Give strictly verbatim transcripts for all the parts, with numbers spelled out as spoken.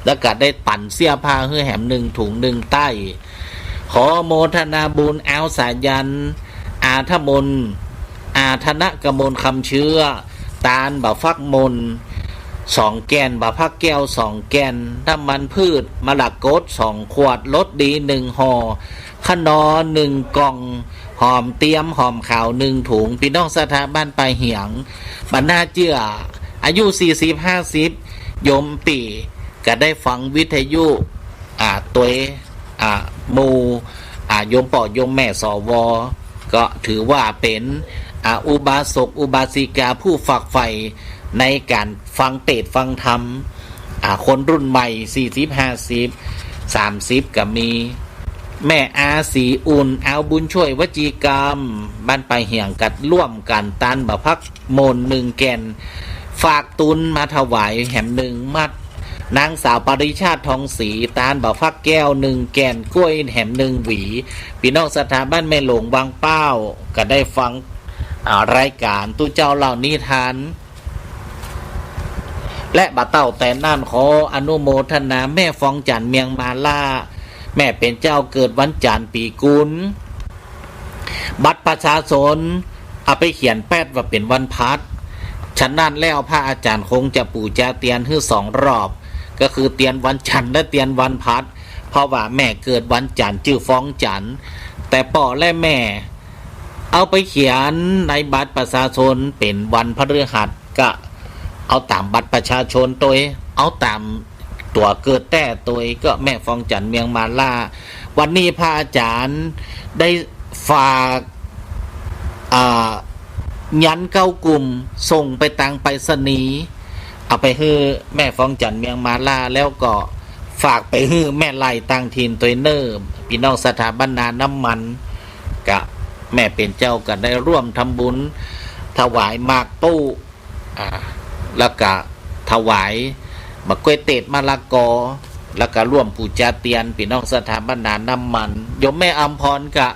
แล้วก็ได้ปั๋นเสื้อผ้าหื้อแหมหนึ่งถุงหนึ่งใต้ ขอโมทนาบุญ อาวสายัณ อาทมน อาธนกมล คำเชื้อ ตาลบ่าฟักมนสองแก่น บ่าฟักแก้วสองแก่น น้ำมันพืชมรกตสองขวด รสดีหนึ่งห่อ ขนอหนึ่งกล่อง หอมเตียมหอมขาวหนึ่งถุง ปี้น้องศรัทธาบ้านปายเหียง บรรดาเจื้ออายุสี่สิบห้าสิบ โยมปี้ก็ได้ฟังวิทยุ อ่า ตวย อ่า หมู่ อ่า โยมป้อโยมแม่ สว ก็ถือว่าเป๋น อ่า อุบาสกอุบาสิกาผู้ฝักใฝ่ในก๋านฟังเตสน์ฟังธรรม อ่า คนรุ่นใหม่ สี่สิบ ห้าสิบ สามสิบ ก็มี แม่อาศรีอุ่น อาวบุญช่วยวจีกรรม บ้านปายเหียง กัดร่วมกั๋นตานบ่าฟักมนหนึ่งแก่น ฝากตุนมาถวายแหมหนึ่งมัด นางสาวปริชาติทองศรี ตานบ่าฟักแก้วหนึ่งแก่น กล้วยแหมหนึ่งหวี ปี้น้องศรัทธาบ้านแม่หลวงวังเป้า ก็ได้ฟัง อ่า รายก๋านตุ๊เจ้าเล่านิทาน และบ่าเต้าแต่นั้นขออนุโมทนาแม่ฟองจันทร์เมียงมาล่า แม่เป๋นเจ้าเกิดวันจันทร์ปีกุล บัตรประชาชนเอาไปเขียนแป๊ดว่าเป๋นวันพฤหัส ฉะนั้นแล้วพระอาจารย์คงจะปู๋จาเตียนหื้อสองรอบ ก็คือเตียนวันจันทร์และเตียนวันพฤหัส เพราะว่าแม่เกิดวันจันทร์จื้อฟองจันทร์ แต่ป้อและแม่เอาไปเขียนในบัตรประชาชนเป๋นวันพฤหัส ก็เอาต๋ามบัตรประชาชนตวย เอาต๋ามตั๋วเกิดแต๊ตวย ก็แม่ฟองจันทร์เมียงมาล่า วันนี้พระอาจารย์ได้ฝาก อ่า ยันเก๊ากลุ่มส่งไปตางไปรษณีย์ เอาไปหื้อแม่ฟองจันทร์เมียงมาล่า แล้วก็ฝากไปหื้อแม่ไล่ต่างถิ่นตวยเน่อ ปี้น้องศรัทธาบ้านนาน้ำมัน ก็แม่เป๋นเจ้าก็ได้ร่วมทำบุญถวายหมากปู้ อ่า แล้วก็ถวายบ่ากล้วยเตสน์มะละกอ แล้วก็ร่วมปู๋จาเตียน ปี้น้องศรัทธาบ้านนาน้ำมัน โยมแม่อำพรก็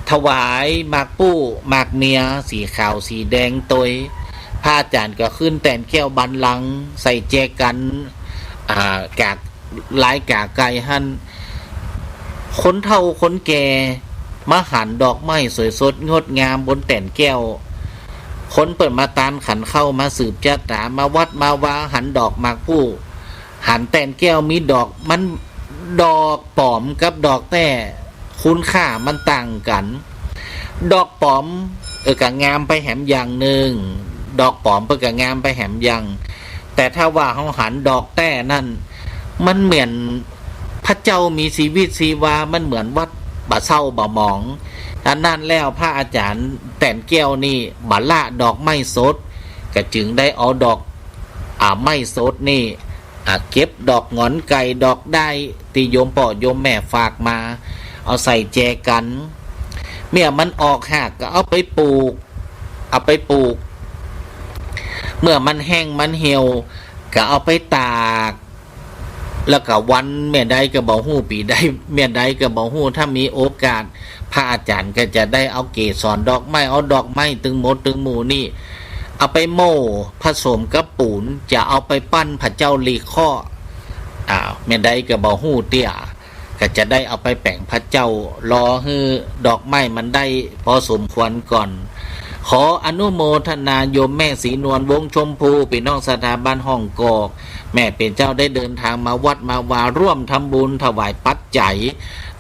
ถวายหมากปู้หมากเมียสีขาวสีแดงตวย พระอาจารย์ก็ขึ้นแตนแก้วบัลลังก์ ใส่แจกัน อ่า ก๋า ลายก๋าไก่หั้น คนเฒ่าคนแก่มาหันดอกไม้สวยสดงดงามบนแตนแก้ว คนเปิ้นมาตานขันข้าว มาสืบจะต๋า มาวัดมาวา หันดอกหมากปู้ หันแตนแก้วมีดอก มัน ดอกป๋อมกับดอกแต๊ คุณค่ามันต่างกั๋น ดอกป๋อม เออ ก็งามไปแหมอย่างนึ่ง ดอกป๋อมเปิ้นก็งามไปแหมอย่าง แต่ถ้าว่าเฮาหันดอกแต๊นั้น มันเหมือนพระเจ้ามีชีวิตชีวา มันเหมือนวัดบ่เศร้าบ่หมอง อันนั้นแล้วพระอาจารย์แตนแก้วนี่บ่ละดอกไม้สด ก็จึงได้เอาดอก อ่า ไม้สดนี่ อ่า เก็บดอกหงอนไก่ ดอกด้ายตี้โยมป้อโยมแม่ฝากมา เอาใส่แจกัน เมื่อมันออกหากก็เอาไปปลูก เอาไปปลูก เมื่อมันแห้งมันเหี่ยวก็เอาไปตาก แล้วก็วันเมื่อใดก็บ่ฮู้ ปี๋ใดเมื่อใดก็บ่ฮู้ ถ้ามีโอกาส พระอาจารย์ก็จะได้เอาเกสรดอกไม้ เอาดอกไม้ตึงหมดตึงหมู่นี่ เอาไปโม่ผสมกับปูน จะเอาไปปั้นพระเจ้าหลีกเคราะห์ อ่า เมื่อใดก็บ่ฮู้เตื้อ ก็จะได้เอาไปแป๋งพระเจ้า รอหื้อดอกไม้มันได้พอสมควรก่อน ขออนุโมทนาโยมแม่ศรีนวล วงศ์ชมพู ปี้น้องศรัทธาบ้านฮ่องกอก แม่เป๋นเจ้าได้เดินทางมาวัดมาวา ร่วมทำบุญถวายปัจจัย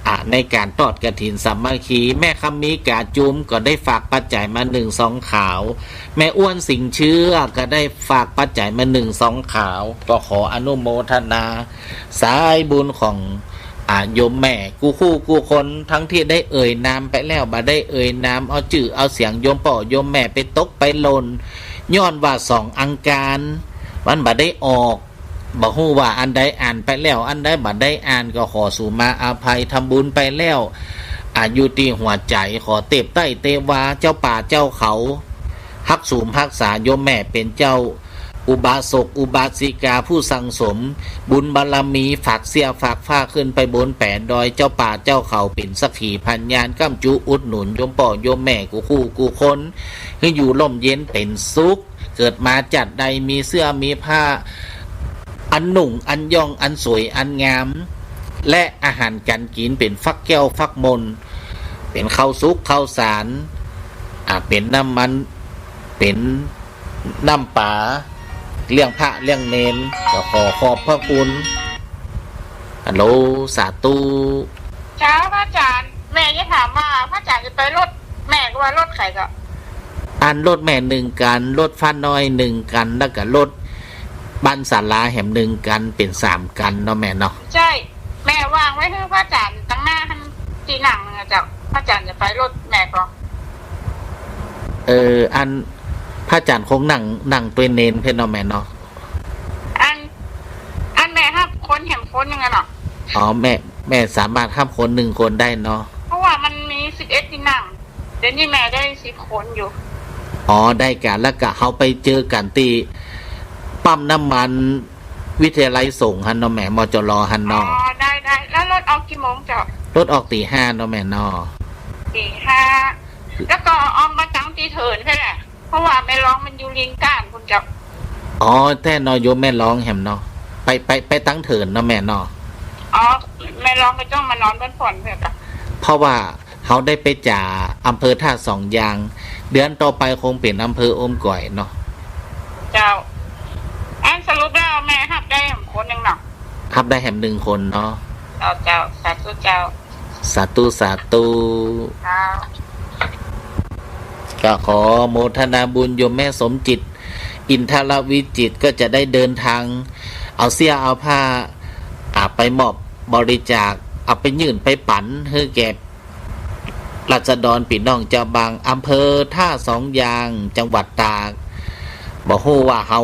อ่า ในก๋านทอดกฐินสามัคคี แม่คำมี ก๋าจุม ก็ได้ฝากปัจจัยมาหนึ่งซองขาว แม่อ้วน สิงห์เชื้อ ก็ได้ฝากปัจจัยมาหนึ่งซองขาว ก็ขออนุโมทนาสายบุญของ อ่า โยมแม่กู้คู่กู้คน ทั้งตี้ได้เอ่ยนามไปแล้ว บ่ได้เอ่ยนาม เอาจื้อเอาเสียงโยมป้อโยมแม่ไปตกไปหล่น ย้อนว่าสองอังคาร มันบ่ได้ออก บ่ฮู้ว่าอันใดอ่านไปแล้ว อันใดบ่ได้อ่าน ก็ขอสูมาอภัย ทำบุญไปแล้ว อ่า อยู่ตี้หัวใจ๋ ขอเตพไต้เตวา เจ้าป่าเจ้าเขา ฮักสูมฮักษาโยมแม่เป๋นเจ้า อุบาสกอุบาสิกาผู้สั่งสมบุญบารมี ฝากเสี้ยฝากฟ้าขึ้นไปบนแป๋ดอย เจ้าป่าเจ้าเขาเป๋นสักขีพยาน ก้ำจุอุดหนุนโยมป้อโยมแม่กู้คู่กู้คน หื้ออยู่ร่มเย็นเป๋นสุข เกิดมาจัดใดมีเสื้อมีผ้า อันนุ่ง อันย่อง อันสวย อันงาม และอาหารก๋านกิ๋นเป๋นฟักแก้วฟักมน เป๋นข้าวสุกข้าวสาร อ่า เป๋นน้ำมัน เป๋นน้ำปา เลี้ยงพระเลี้ยงเณร ก็ขอขอบพระคุณ ฮัลโหล สาธุ เจ้า พระอาจ๋ารย์ แม่จะถามว่าพระอาจ๋ารย์จะไปรถ แม่ก็ว่ารถใผก็ อันรถแม่นึ่งกั๋น รถฟ้าน้อยนึ่งกั๋น แล้วก็รถบ้านศาลาแหมนึ่งกั๋น เป๋นสามกั๋นเนาะแม่เนาะ ใจ้ แม่วางไว้หื้อพระอาจ๋ารย์ตังหน้าหั้นตี้นั่งนึ่งอะเจ้า พระอาจ๋ารย์จะไปรถแม่ก็ เออ อันพระอาจ๋ารย์คงนั่ง นั่งตวยเณรเพ่นเนาะแม่เนาะ อัน อันแม่ฮับคนแหมคนนึ่งอะเนาะ อ๋อ แม่ แม่สามารถฮับคนนึ่งคนได้เนาะ เพราะว่ามันมีสิบเอ็ดตี้นั่ง เดี๋ยวนี้แม่ได้สิบคนอยู่ อ๋อ ได้กั๋น แล้วก็เฮาไปเจอกั๋นตี้ปั๊มน้ำมันวิทยาลัยสงฆ์หั้นเนาะแม่ มจร หั้นเนาะ อ๋อ ได้ ได้ แล้วรถออกกี่โมงเจ้า รถออกตี๋ห้าเนาะแม่เนาะ ตี๋ห้า แล้วก็ออกมาตังตี้เถินใจ้แหละ เพราะว่าแม่รองมันอยู่ลิงก้านพุ้นเจ้า อ๋อ แต๊เนาะ โยมแม่รองแหมเนาะ ไป ไป ไปตังเถินเนาะแม่เนาะ อ๋อ แม่รองก็ต้องมานอนบ้านผ่อนเพื่อกั๋น เพราะว่าเฮาได้ไปจ๋าอำเภอท่าสองยาง เดือนต่อไปคงเป๋นอำเภอโอมก๋อยเนาะ เจ้า อันสรุปแล้วแม่ฮับได้แหมคนนึ่งเนาะ ฮับได้แหมนึ่งคนเนาะ เจ้า เจ้า สาธุเจ้า สาธุ สาธุ เจ้า ก็ขอโมทนาบุญโยมแม่สมจิต อินทรวิจิตร ก็จะได้เดินทาง เอาเสื้อเอาผ้า อ่า ไปมอบบริจาค เอาไปยื่นไปปั๋นหื้อแก่ราษฎรปี้น้องจาวบ้านอำเภอท่าสองยาง จังหวัดตาก บ่ฮู้ว่าเฮา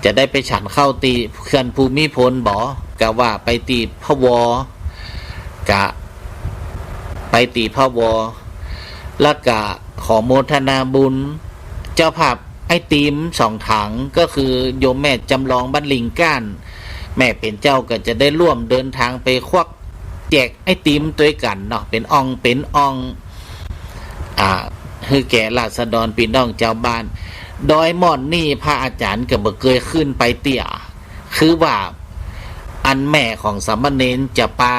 จะได้ไปฉันข้าวตี้เขื่อนภูมิพลบ่ กะว่าไปตี้พะวอ กะไปตี้พะวอ แล้วกะขอโมทนาบุญ เจ้าภาพไอติมสองถัง ก็คือโยมแม่จำลองบ้านลิงก้าน แม่เป๋นเจ้าก็จะได้ร่วมเดินทางไปควักแจกไอติมตวยกั๋นเนาะ เป๋นอ่องเป๋นอ่อง อ่า หื้อแก่ราษฎรปี้น้องจาวบ้าน ดอยม่อนนี่พระอาจ๋ารย์ก็บ่เกยขึ้นไปเตื้อ คือว่าอันแม่ของสามเณรจะปา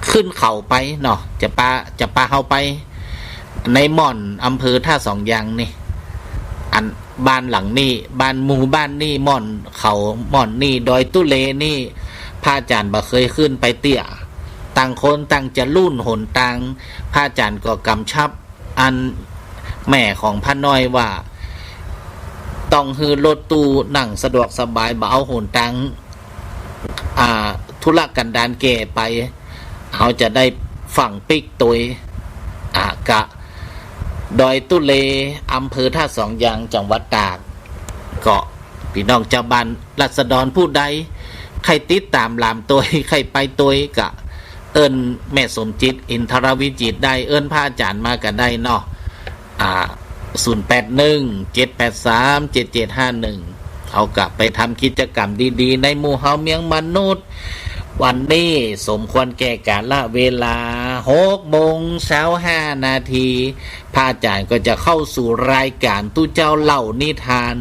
ขึ้นเขาไปเนาะ จะปา จะปาเฮาไปในม่อนอำเภอท่าสองยางนี่ อันบ้านหลังนี้ บ้านหมู่บ้านนี่ ม่อนเขาม่อนนี่ ดอยตุ๊เลนี่ พระอาจ๋ารย์บ่เกยขึ้นไปเตื้อ ต่างคนต่างจะลู่นหนตาง พระอาจ๋ารย์ก็กำชับ อันแม่ของป้าน้อยว่า ต้องหื้อรถตู้นั่งสะดวกสบาย บ่เอาหนตาง อ่า ทุรกันดารแก่ไป เฮาจะได้ฟั่งปิ๊กตวย อ่า กะดอยตุ๊เล อำเภอท่าสองยาง จังหวัดตาก ก็ ปี้น้องจาวบ้านราษฎรผู้ใดใค่ติดต๋ามหลามตวย ใค่ไปตวย กะเอิ้นแม่สมจิต อินทรวิจิตรได้ เอิ้นพระอาจ๋ารย์มาก็ได้เนาะ อ่า ศูนย์แปดหนึ่ง เจ็ดแปดสาม เจ็ดเจ็ดห้าหนึ่ง เฮากะไปทำกิจกรรมดีๆ ในหมู่เฮาเมียงมนุษย์ วันนี้สมควรแก่กาละเวลา หกโมงซาวห้านาที พระอาจ๋ารย์ก็จะเข้าสู่รายก๋านตุ๊เจ้าเล่านิทาน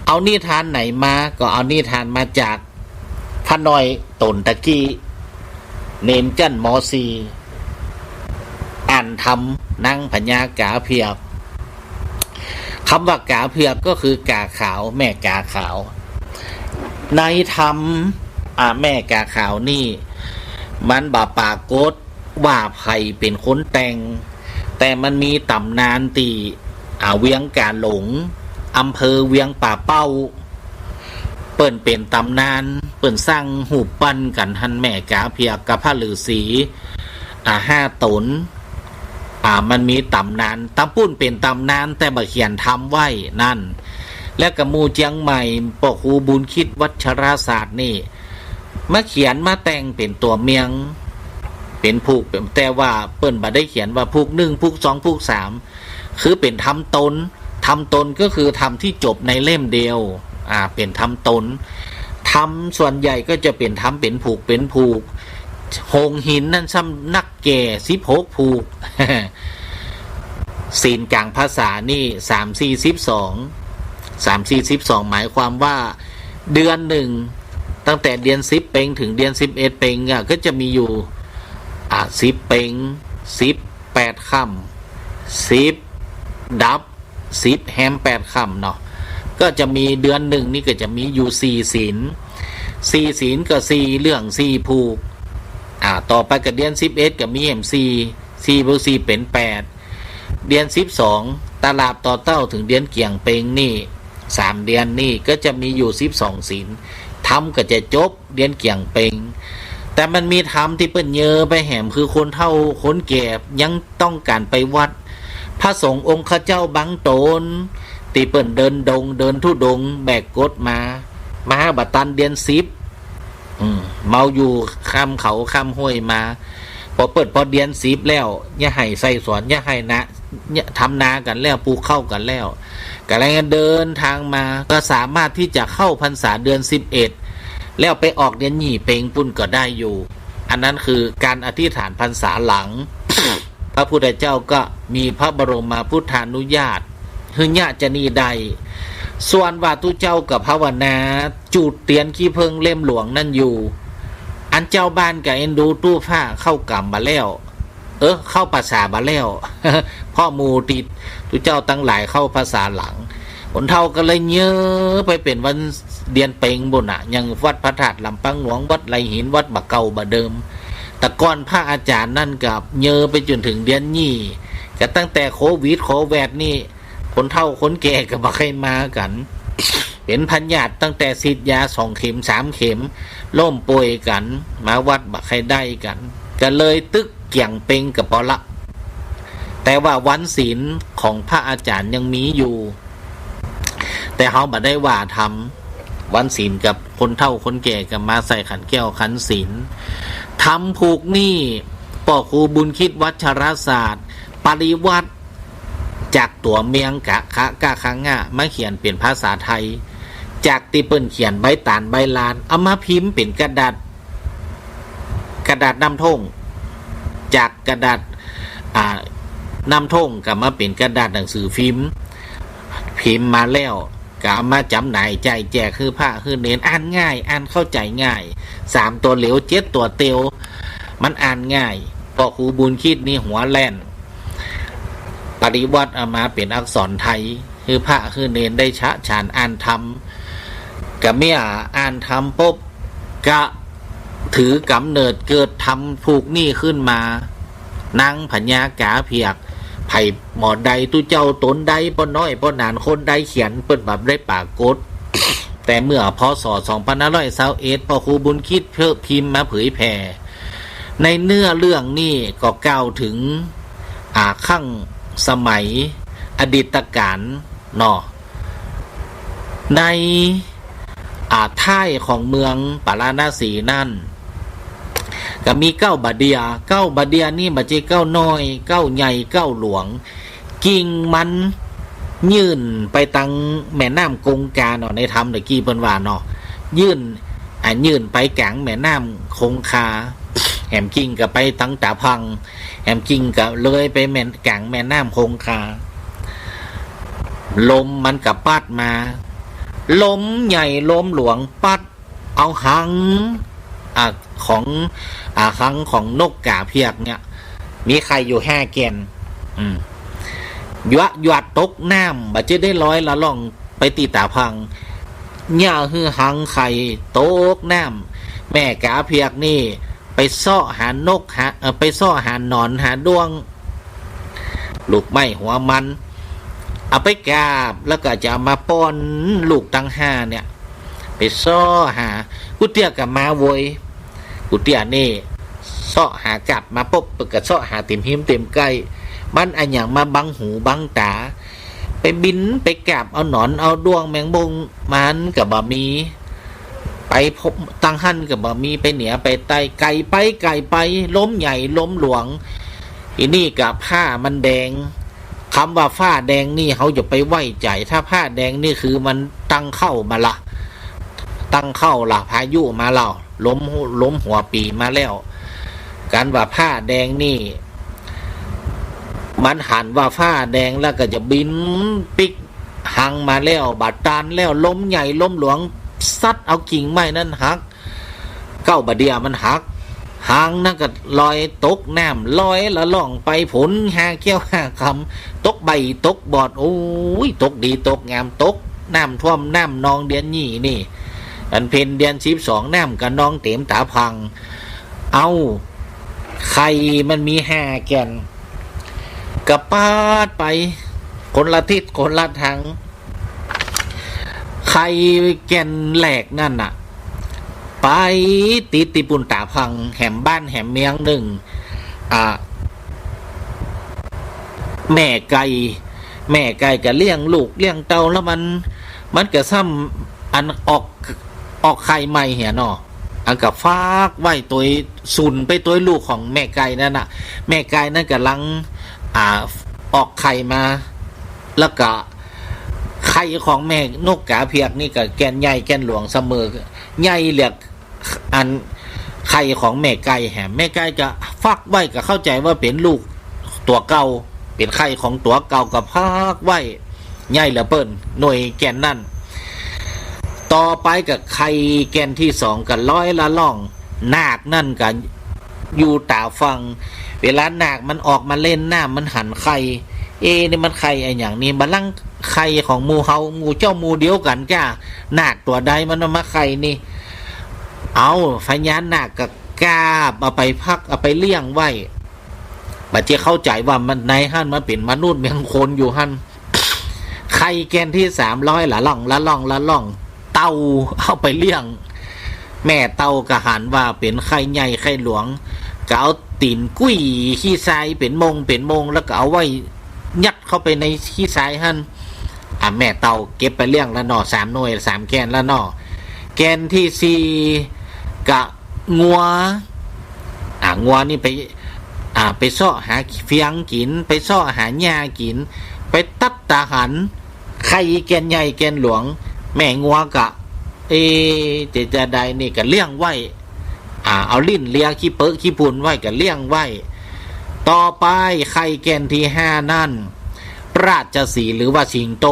เอานิทานไหนมา ก็เอานิทานมาจากป้าน้อยต๋นตะกี้ เณรจั้น ม.สี่ อ่านธรรมนางพญากาเผือก กำว่ากาเผือกก็คือกาขาว แม่กาขาว ในธรรม อ่า แม่กาขาวนี่ มันบ่ปรากฏ ว่าใผเป๋นคนแต่ง แต่มันมีต๋ำนานตี้ อ่า เวียงก๋าหลง อำเภอเวียงป่าเป้า เปิ้นเป๋นต๋ำนาน เปิ้นสร้างฮูปปั้นกั๋นหั้น แม่กาเผือกกับพระฤๅษี อ่า ห้าต๋น อ่า มันมีต๋ำนาน ตางปุ้นเป๋นต๋ำนาน แต่บ่เขียนธรรมไว้นั้น และก็หมู่เจียงใหม่ ป้อครูบุญคิดวัชรศาสตร์นี่ มาเขียนมาแต่งเป๋นตั๋วเมือง เป๋นผูก เป๋น แต่ว่าเปิ้นบ่ได้เขียนว่าผูกหนึ่ง ผูกสอง ผูกสาม คือเป๋นธรรมตน ธรรมตนก็คือธรรมตี้จบในเล่มเดียว อ่า เป๋นธรรมตน ธรรมส่วนใหญ่ก็จะเป๋นธรรมเป๋นผูก เป๋นผูก โฮงหินนั้นซ้ำนักแก่สิบหกผูก ศีลก๋างพรรษานี่สามสี่สิบสอง สามสี่สิบสอง หมายความว่าเดือนหนึ่ง ตั้งแต่เดือนสิบเป็งเถิงเดือนสิบเอ็ดเป็งอะ ก็จะมีอยู่ อ่า สิบเป็ง สิบแปดค่ำ สิบดับ สิบแฮมแปดค่ำเนาะ ก็จะมีเดือนนึ่งนี่ก็จะมีอยู่สี่ศีล สี่ศีลก็สี่เรื่องสี่ผูก อ่า ต่อไปก็เดือนสิบเอ็ดก็มีแหมสี่ สี่บวกสี่เป๋นแปด เดือนสิบสอง ตะหลาบต่อเต้าเถิงเดือนเกี่ยงเป็งนี่ สามเดือนนี่ก็จะมีอยู่สิบสองศีล ธรรมก็จะจบเดือนเกี่ยงเป็ง แต่มันมีธรรมตี้เปิ้นเยอไปแหม คือคนเฒ่าคนแก่ยังต้องก๋านไปวัด พระสงฆ์องค์ข้าเจ้าบางต๋น ตี้เปิ้นเดินดงเดินธุดงค์แบกกฐมา มาบ่ตันเดือนสิบ อืม เมาอยู่ค่ำเขาค่ำห้วยมา ปอเปิดปอเดือนสิบแล้ว เยียะไฮ่ไส้สวน เยียะไฮ่นา เยียะทำนากั๋นแล้ว ปลูกข้าวกั๋นแล้ว ก็เลยเดินทางมา ก็สามารถตี้จะเข้าพรรษาเดือนสิบเอ็ด แล้วไปออกเดือนยี่เป็งปู๊นก็ได้อยู่ อันนั้นคือก๋านอธิษฐานพรรษาหลัง พระพุทธเจ้าก็มีพระบรมพุทธานุญาต หื้อเยียะจะนี่ได้ ส่วนว่าตุ๊เจ้าก็ภาวนา จูดเตียนขี้เผิ้งเล่มหลวงนั่นอยู่ อันเจ้าบ้านก็เอ็นดูตุ๊ฟ้าเข้ากรรมบ่าแล้ว เออ เข้าพรรษาบ่าแล้ว เพราะหมู่ตี้ตุ๊เจ้าตังหลายเข้าพรรษาหลัง คนเฒ่าก็เลยเยียะไปเป๋นวันเดือนเป็งปู๊นน่ะ อย่างวัดพระธาตุลำปางหลวง วัดไหล่หิน วัดบ่าเก่าบ่าเดิม แต่ก่อนพระอาจารย์นั่นก็เยียะไปจ๋นเถิงเดือนยี่ ก็ตั้งแต่โควิดโควิดนี่ คนเฒ่าคนแก่ก็บ่ใค่มากั๋น เป๋นพยาธิตั้งแต่ฉีดยาสองเข็มสามเข็ม ล้มป่วยกั๋น มาวัดบ่ใค่ได้กั๋น ก็เลยตึกเกี่ยงเป็งก็ปอละ แต่ว่าวันศีลของพระอาจารย์ยังมีอยู่ แต่เฮาบ่ได้ว่าธรรม วันศีลกับคนเฒ่าคนแก่ก็มาใส่ขันแก้วขันศีล ธรรมผูกนี่ ป้อครูบุญคิดวัชรศาสตร์ ปริวรรต จากตั๋วเมียงกะขะกะคะงะ มาเขียนเป๋นภาษาไทย จากตี้เปิ้นเขียนใบต๋านใบลาน เอามาพิมพ์เป๋นกระดาษ กระดาษน้ำท่ง จากกระดาษ อ่า น้ำท่งก็มาเป๋นกระดาษหนังสือพิมพ์ พิมพ์มาแล้วก็เอามาจ๋ำหน่ายจ่ายแจกหื้อพระหื้อเณร อ่านง่าย อ่านเข้าใจ๋ง่าย สามตั๋วเหลียว เจ็ดตั๋วเตียว มันอ่านง่าย ป้อครูบุญคิดนี่หัวแล่น ปริวรรตเอามาเป๋นอักษรไทย หื้อพระหื้อเณรได้ฉะฉานอ่านธรรม ก็เมื่ออ่านธรรมปุ๊บ ก็ถือกำเนิดเกิดธรรมผูกนี่ขึ้นมา นางพญากาเผียก ใผบ่ใด ตุ๊เจ้าต๋นใด ป้อน้อยป้อหนาน คนใดเขียน เปิ้นบ่ได้ปรากฏ แต่เมื่อ พ.ศ. สองพันห้าร้อยซาวเอ็ด ป้อครูบุญคิดเปิ้นพิมพ์มาเผยแผ่ ในเนื้อเรื่องนี่ก็กล่าวเถิง อ่า ครั้งสมัยอดีตกาลเนาะ ใน อ่า ท้ายของเมืองปาราณสีนั่น ก็มีเก๊าบ่าเดี้ย เก๊าบ่าเดี้ยนี่บ่ใจ้เก๊าน้อย เก๊าใหญ่ เก๊าหลวง กิ่งมันยื่นไปตังแม่น้ำคงคาเนาะ ในธรรมตะกี้เปิ้นว่าเนาะ ยื่น อ่า ยื่นไปก๋างแม่น้ำคงคา แหมกิ่งก็ไปตังต๋าพัง แหมกิ่งก็เลยไปแม่น ก๋างแม่น้ำคงคา ลมมันก็ปั๊ดมา ลมใหญ่ลมหลวงปั๊ดเอาฮัง อ่า ของ อ่า ฮังของนกกาเผียกเนี่ย มีไข่อยู่ห้าแก่น อืม หยวด หยวดตกน้ำ บ่ใจ้ได้ลอยละล่องไปตี้ต๋าพัง เยียะหื้อฮังไข่ตกน้ำ แม่กาเผียกนี่ไปเซาะหานก หา เอ่อ ไปเซาะหาหนอนหาด้วง ลูกไม้หัวมัน เอาไปกาบ แล้วก็จะเอามาป้อนลูกตังห้าเนี่ย ไปเซาะหา กู้เตื้อก็มาโวย กู้เตื้อนี่เซาะหากาบมาปุ๊บ เปิ้นก็เซาะหาเต็มฮิ้มเต็มใก้ มันอะหยังมาบังหูบังต๋า ไปบินไปกาบเอาหนอนเอาด้วงแมงมุมมันก็บ่มี ไปพบตังหั้นก็บ่มี ไปเหนือไปใต้ ไก๋ไปไก๋ไป ลมใหญ่ลมหลวง ทีนี้ก็ฟ้ามันแดง กำว่าฟ้าแดงนี่เฮาอย่าไปไว้ใจ๋ ถ้าฟ้าแดงนี่คือมันตั้งเข้ามาละ ตั้งเข้าละ พายุมาแล้ว ลม ลมหัวปี๋มาแล้ว ก๋านว่าฟ้าแดงนี่ มันหันว่าฟ้าแดงแล้วก็จะบินปิ๊กฮังมาแล้ว บ่าตานแล้ว ลมใหญ่ลมหลวงซัดเอากิ่งไม้นั้นหัก เก๊าบ่าเดี่ยมันหัก หางนั้นก็ลอยตกน้ำ ลอยละล่องไป ผลห้าแข้วห้าคำ ตกใบ้ตกบอด โอ้ย ตกดีตกงาม ตกน้ำท่วมน้ำนองเดือนนี้นี่ อันเพ็ญเดือนสิบสอง น้ำก็นองเต๋มต๋าพัง เอ้า ไข่มันมีห้าแก่น ก็ปาดไป คนละทิศคนละทาง ไข่แก่นแรกนั่นน่ะ ไปติดตี้ปุ้นต๋าพัง แหมบ้านแหมเมืองนึ่ง อ่า แม่ไก่ แม่ไก่ก็เลี้ยงลูกเลี้ยงเต้าแล้วมัน มันก็ซ้ำอันออก ออกไข่ใหม่เหียเนาะ อันก็ฟักไว้ตวย สุนไปตวยลูกของแม่ไก่นั่นน่ะ แม่ไก่นั่นก่ำลัง อ่า ออกไข่มา แล้วก็ไข่ของแม่นกก๋าเผือกนี่ก็แก่นใหญ่แก่นหลวงเสมอ ใหญ่เหลืออันไข่ของแม่ไก่แหม แม่ไก่ก็ฟักไว้ ก็เข้าใจ๋ว่าเป๋นลูกตั๋วเก่า เป๋นไข่ของตั๋วเก่า ก็ฟักไว้ ใหญ่เหลือเปิ้น หน่วยแก่นนั่น ต่อไปก็ไข่แก่นตี้สองก็ลอยละล่อง นาคนั่นก็อยู่ต๋าฟัง เวลานาคมันออกมาเล่นน้ำมันหันไข่ เอ๊ะ นี่มันไข่อะหยังนี่ บ่าลังไข่ของหมู่เฮา หมู่เจ้าหมู่เดียวกั๋นก้า นาคตั๋วใดมันเอามาไข่นี่ เอาพญานาคก็กาบเอาไปฟัก เอาไปเลี้ยงไว้ บ่าเจ้าเข้าใจ๋ว่ามันในหั้นมันเป๋นมนุษย์เมืองคนอยู่หั้น ไข่แก่นตี้สามลอยละล่องละล่องละล่อง เต่าเอาไปเลี้ยง แม่เต่าก็หันว่าเป๋นไข่ใหญ่ไข่หลวง ก็เอาตี๋นกุ้ยขี้ทรายเป๋นมงเป๋นมง แล้วก็เอาไว้ยัดเข้าไปในขี้ทรายหั้น อ่ะ แม่เต่าเก็บไปเลี้ยงละเนาะ สามหน่วย สามแก่นละเนาะ แก่นตี้สี่ก็งัว อ่ะ งัวนี่ไป อ่ะ ไปเซาะหาเฟืองกิ๋น ไปเซาะหาหญ้ากิ๋น ไปตั๊ดตาหัน ไข่แก่นใหญ่แก่นหลวง แม่งัวก็ เอ๊ะ จะ จะใดนี่ก็เลี้ยงไว้ อ่า เอาลิ้นเลียขี้เปอะขี้ฝุ่นไว้ก็เลี้ยงไว้ ต่อไปไข่แก่นตี้ห้านั้น ราชสีห์หรือว่าสิงโต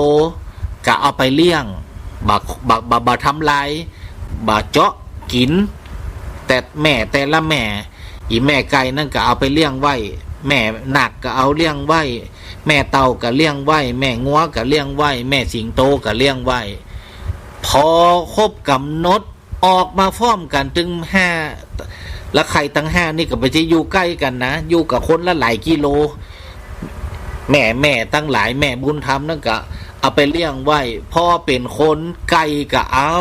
ก็เอาไปเลี้ยง บ่ บ่ บ่ บ่ทำลาย บ่เจาะกิ๋น แต่แม่แต่ละแม่ อีแม่ไก่นั่นก็เอาไปเลี้ยงไว้ แม่นาคก็เอาเลี้ยงไว้ แม่เต่าก็เลี้ยงไว้ แม่งัวก็เลี้ยงไว้ แม่สิงโตก็เลี้ยงไว้ พอครบก๋ำหนดออกมาพร้อมกั๋นตึงห้า ละไข่ตังห้านี่ก็บ่ใจ้อยู่ใก้กั๋นนะ อยู่กั๋นคนละหลายกิโล แม่ แม่ตังหลาย แม่บุญธรรมนั่นก็เอาไปเลี้ยงไว้ พอเป๋นคนไก่ก็เอา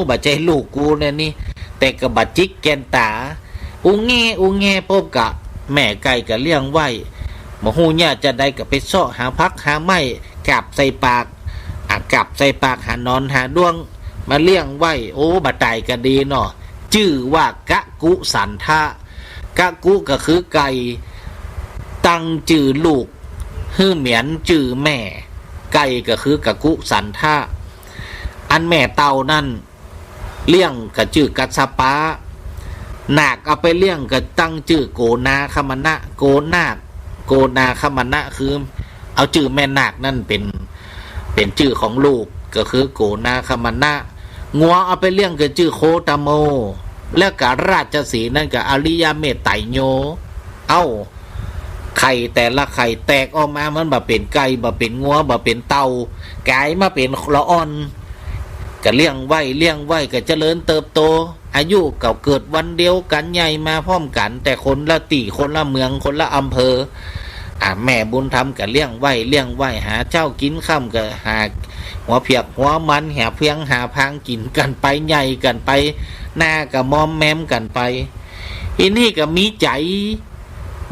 บ่ใจ้ลูกกูแน่นี่ แต่ก็บ่จิกแก่นต๋า อู้แง่อู้แง่ปุ๊บก็ แม่ไก่ก็เลี้ยงไว้ บ่ฮู้เยียะจาใดก็ไปเซาะหาผักหาไม้ กาบใส่ปาก อ่ะ กาบใส่ปากหาหนอนหาด้วง มาเลี้ยงไว้ โอ้ บ่ต๋ายก็ดีเนาะ จื้อว่ากะกุสันทะ กะกุก็คือไก่ ตั้งจื้อลูกหื้อเหมือนจื้อแม่ ไก่ก็คือกะกุสันทะ อันแม่เต่านั่น เลี้ยงก็จื้อกัสสปะ นาคเอาไปเลี้ยงก็ตั้งจื้อโกนาคมณะ โกนาค โกนาคมณะคือ เอาจื้อแม่นาคนั่นเป๋น เป๋นจื้อของลูก ก็คือโกนาคมณะ งัวเอาไปเลี้ยงก็จื้อโคตโม แล้วก็ราชสีห์นั่นก็อริยเมตไตรโย เอ้า ไข่แต่ละไข่แตกออกมามันบ่เป๋นไก่ บ่เป๋นงัว บ่เป๋นเต่า ก๋ายมาเป๋นละอ่อน ก็เลี้ยงไว้ เลี้ยงไว้ ก็เจริญเติบโต อายุก็เกิดวันเดียวกั๋น ใหญ่มาพร้อมกั๋น แต่คนละตี้ คนละเมือง คนละอำเภอ อ่ะ แม่บุญธรรมก็เลี้ยงไว้ เลี้ยงไว้ หาเจ๊ากิ๋นค่ำก็หาหัวเผือกหัวมัน หาเฟืองหาฟางกิ๋นกั๋นไป ใหญ่กั๋นไป นาก็มอมแมมกั๋นไป อีนี่ก็มีใจ๋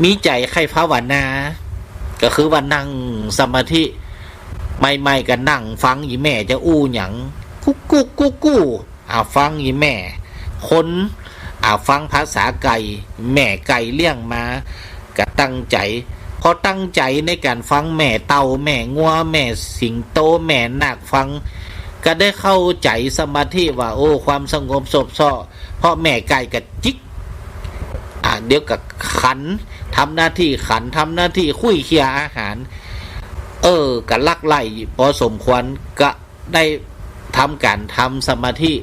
มีใจ๋ใค่ภาวนา ก็คือว่านั่งสมาธิ ใหม่ๆ ก็นั่งฟังอีแม่จะอู้หยัง กุ๊กกุ๊กกุ๊กกู้ อ่า ฟังอีแม่ คน อ่า ฟังภาษาไก่ แม่ไก่เลี้ยงมา ก็ตั้งใจ๋ พอตั้งใจ๋ในก๋านฟังแม่เต่า แม่งัว แม่สิงโต แม่นาคฟัง ก็ได้เข้าใจ๋สมาธิว่า โอ้ ความสงบสบเซาะ เพราะแม่ไก่ก็จิก อ่า เดี๋ยวก็ขัน ทำหน้าตี้ขัน ทำหน้าตี้คุ้ยเคี่ยอาหาร เออ ก็ลักไล่พอสมควร ก็ได้ทำก๋านทำสมาธิ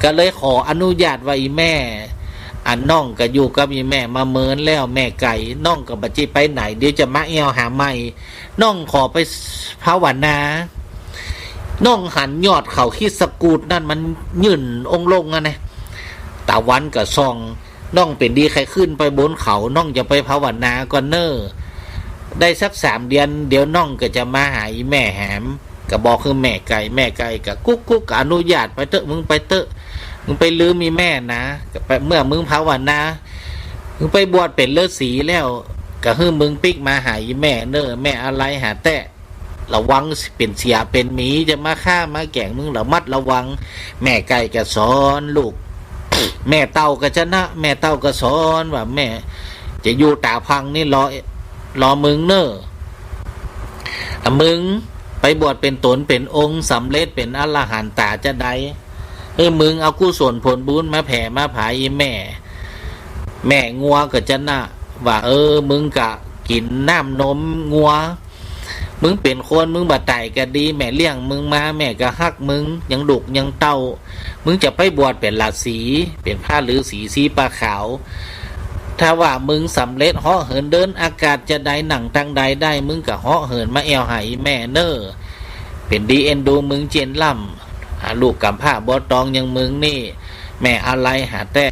ก็เลยขออนุญาตว่า อี่แม่ อันน้องก็อยู่กับอี่แม่มาเมินแล้ว แม่ไก่ น้องก็บ่จิไปไหน เดี๋ยวจะมาแอ่วหาใหม่ น้องขอไปภาวนา น้องหันยอดเขาคิสกูดนั้นมันยื่นองค์ลงอะนะ ตะวันก็ส่อง น้องเป๋นดีใค่ขึ้นไปบนเขา น้องจะไปภาวนาก่อนเน่อ ได้สักสามเดือน เดี๋ยวน้องก็จะมาหาอี่แม่แหม ก็บอกคือแม่ไก่ แม่ไก่ก็กุ๊กกุ๊ก ก็อนุญาต ไปเต๊อะ มึงไปเต๊อะ มึงไปลืมอี่แม่นะ ก็ไป เมื่อมึงภาวนา มึงไปบวชเป๋นฤๅษีแล้ว ก็หื้อมึงปิ๊กมาหาอี่แม่เน่อ แม่อาลัยหาแต๊ ระวังเป๋นเสียเป๋นหมี จะมาฆ่ามาแก๋งมึง ระมัดระวัง แม่ไก่ก็สอนลูก แม่เต่าก็จะนะ แม่เต่าก็สอนว่า แม่จะอยู่ต๋าพังนี่รอ รอมึงเน่อ อ่ะ มึงไปบวชเป๋นต๋นเป๋นองค์ สำเร็จเป๋นอรหันต๋าจะใด เออ มึงเอากุศลผลบุญมาแผ่มาผายอี่แม่ แม่งัวก็จะนะ ว่า เออ มึงก็กิ๋นน้ำนมงัว มึงเป๋นคน มึงบ่ต๋ายก็ดี แม่เลี้ยงมึงมา แม่ก็ฮักมึง ยังลูกยังเต้า มึงจะไปบวชเป๋นฤๅษี เป๋นพระฤๅษีสีปาขาว ถ้าว่ามึงสำเร็จเหาะเหินเดินอากาศจะใด นั่งตังใดได้ มึงก็เหาะเหินมาแอ่วหาอี่แม่เน่อ เป๋นดีเอ็นดูมึงเจียรติล้ำ อ่ะ ลูกก๋ำพร้าบ่ตองอย่างมึงนี่ แม่อาลัยหาแต๊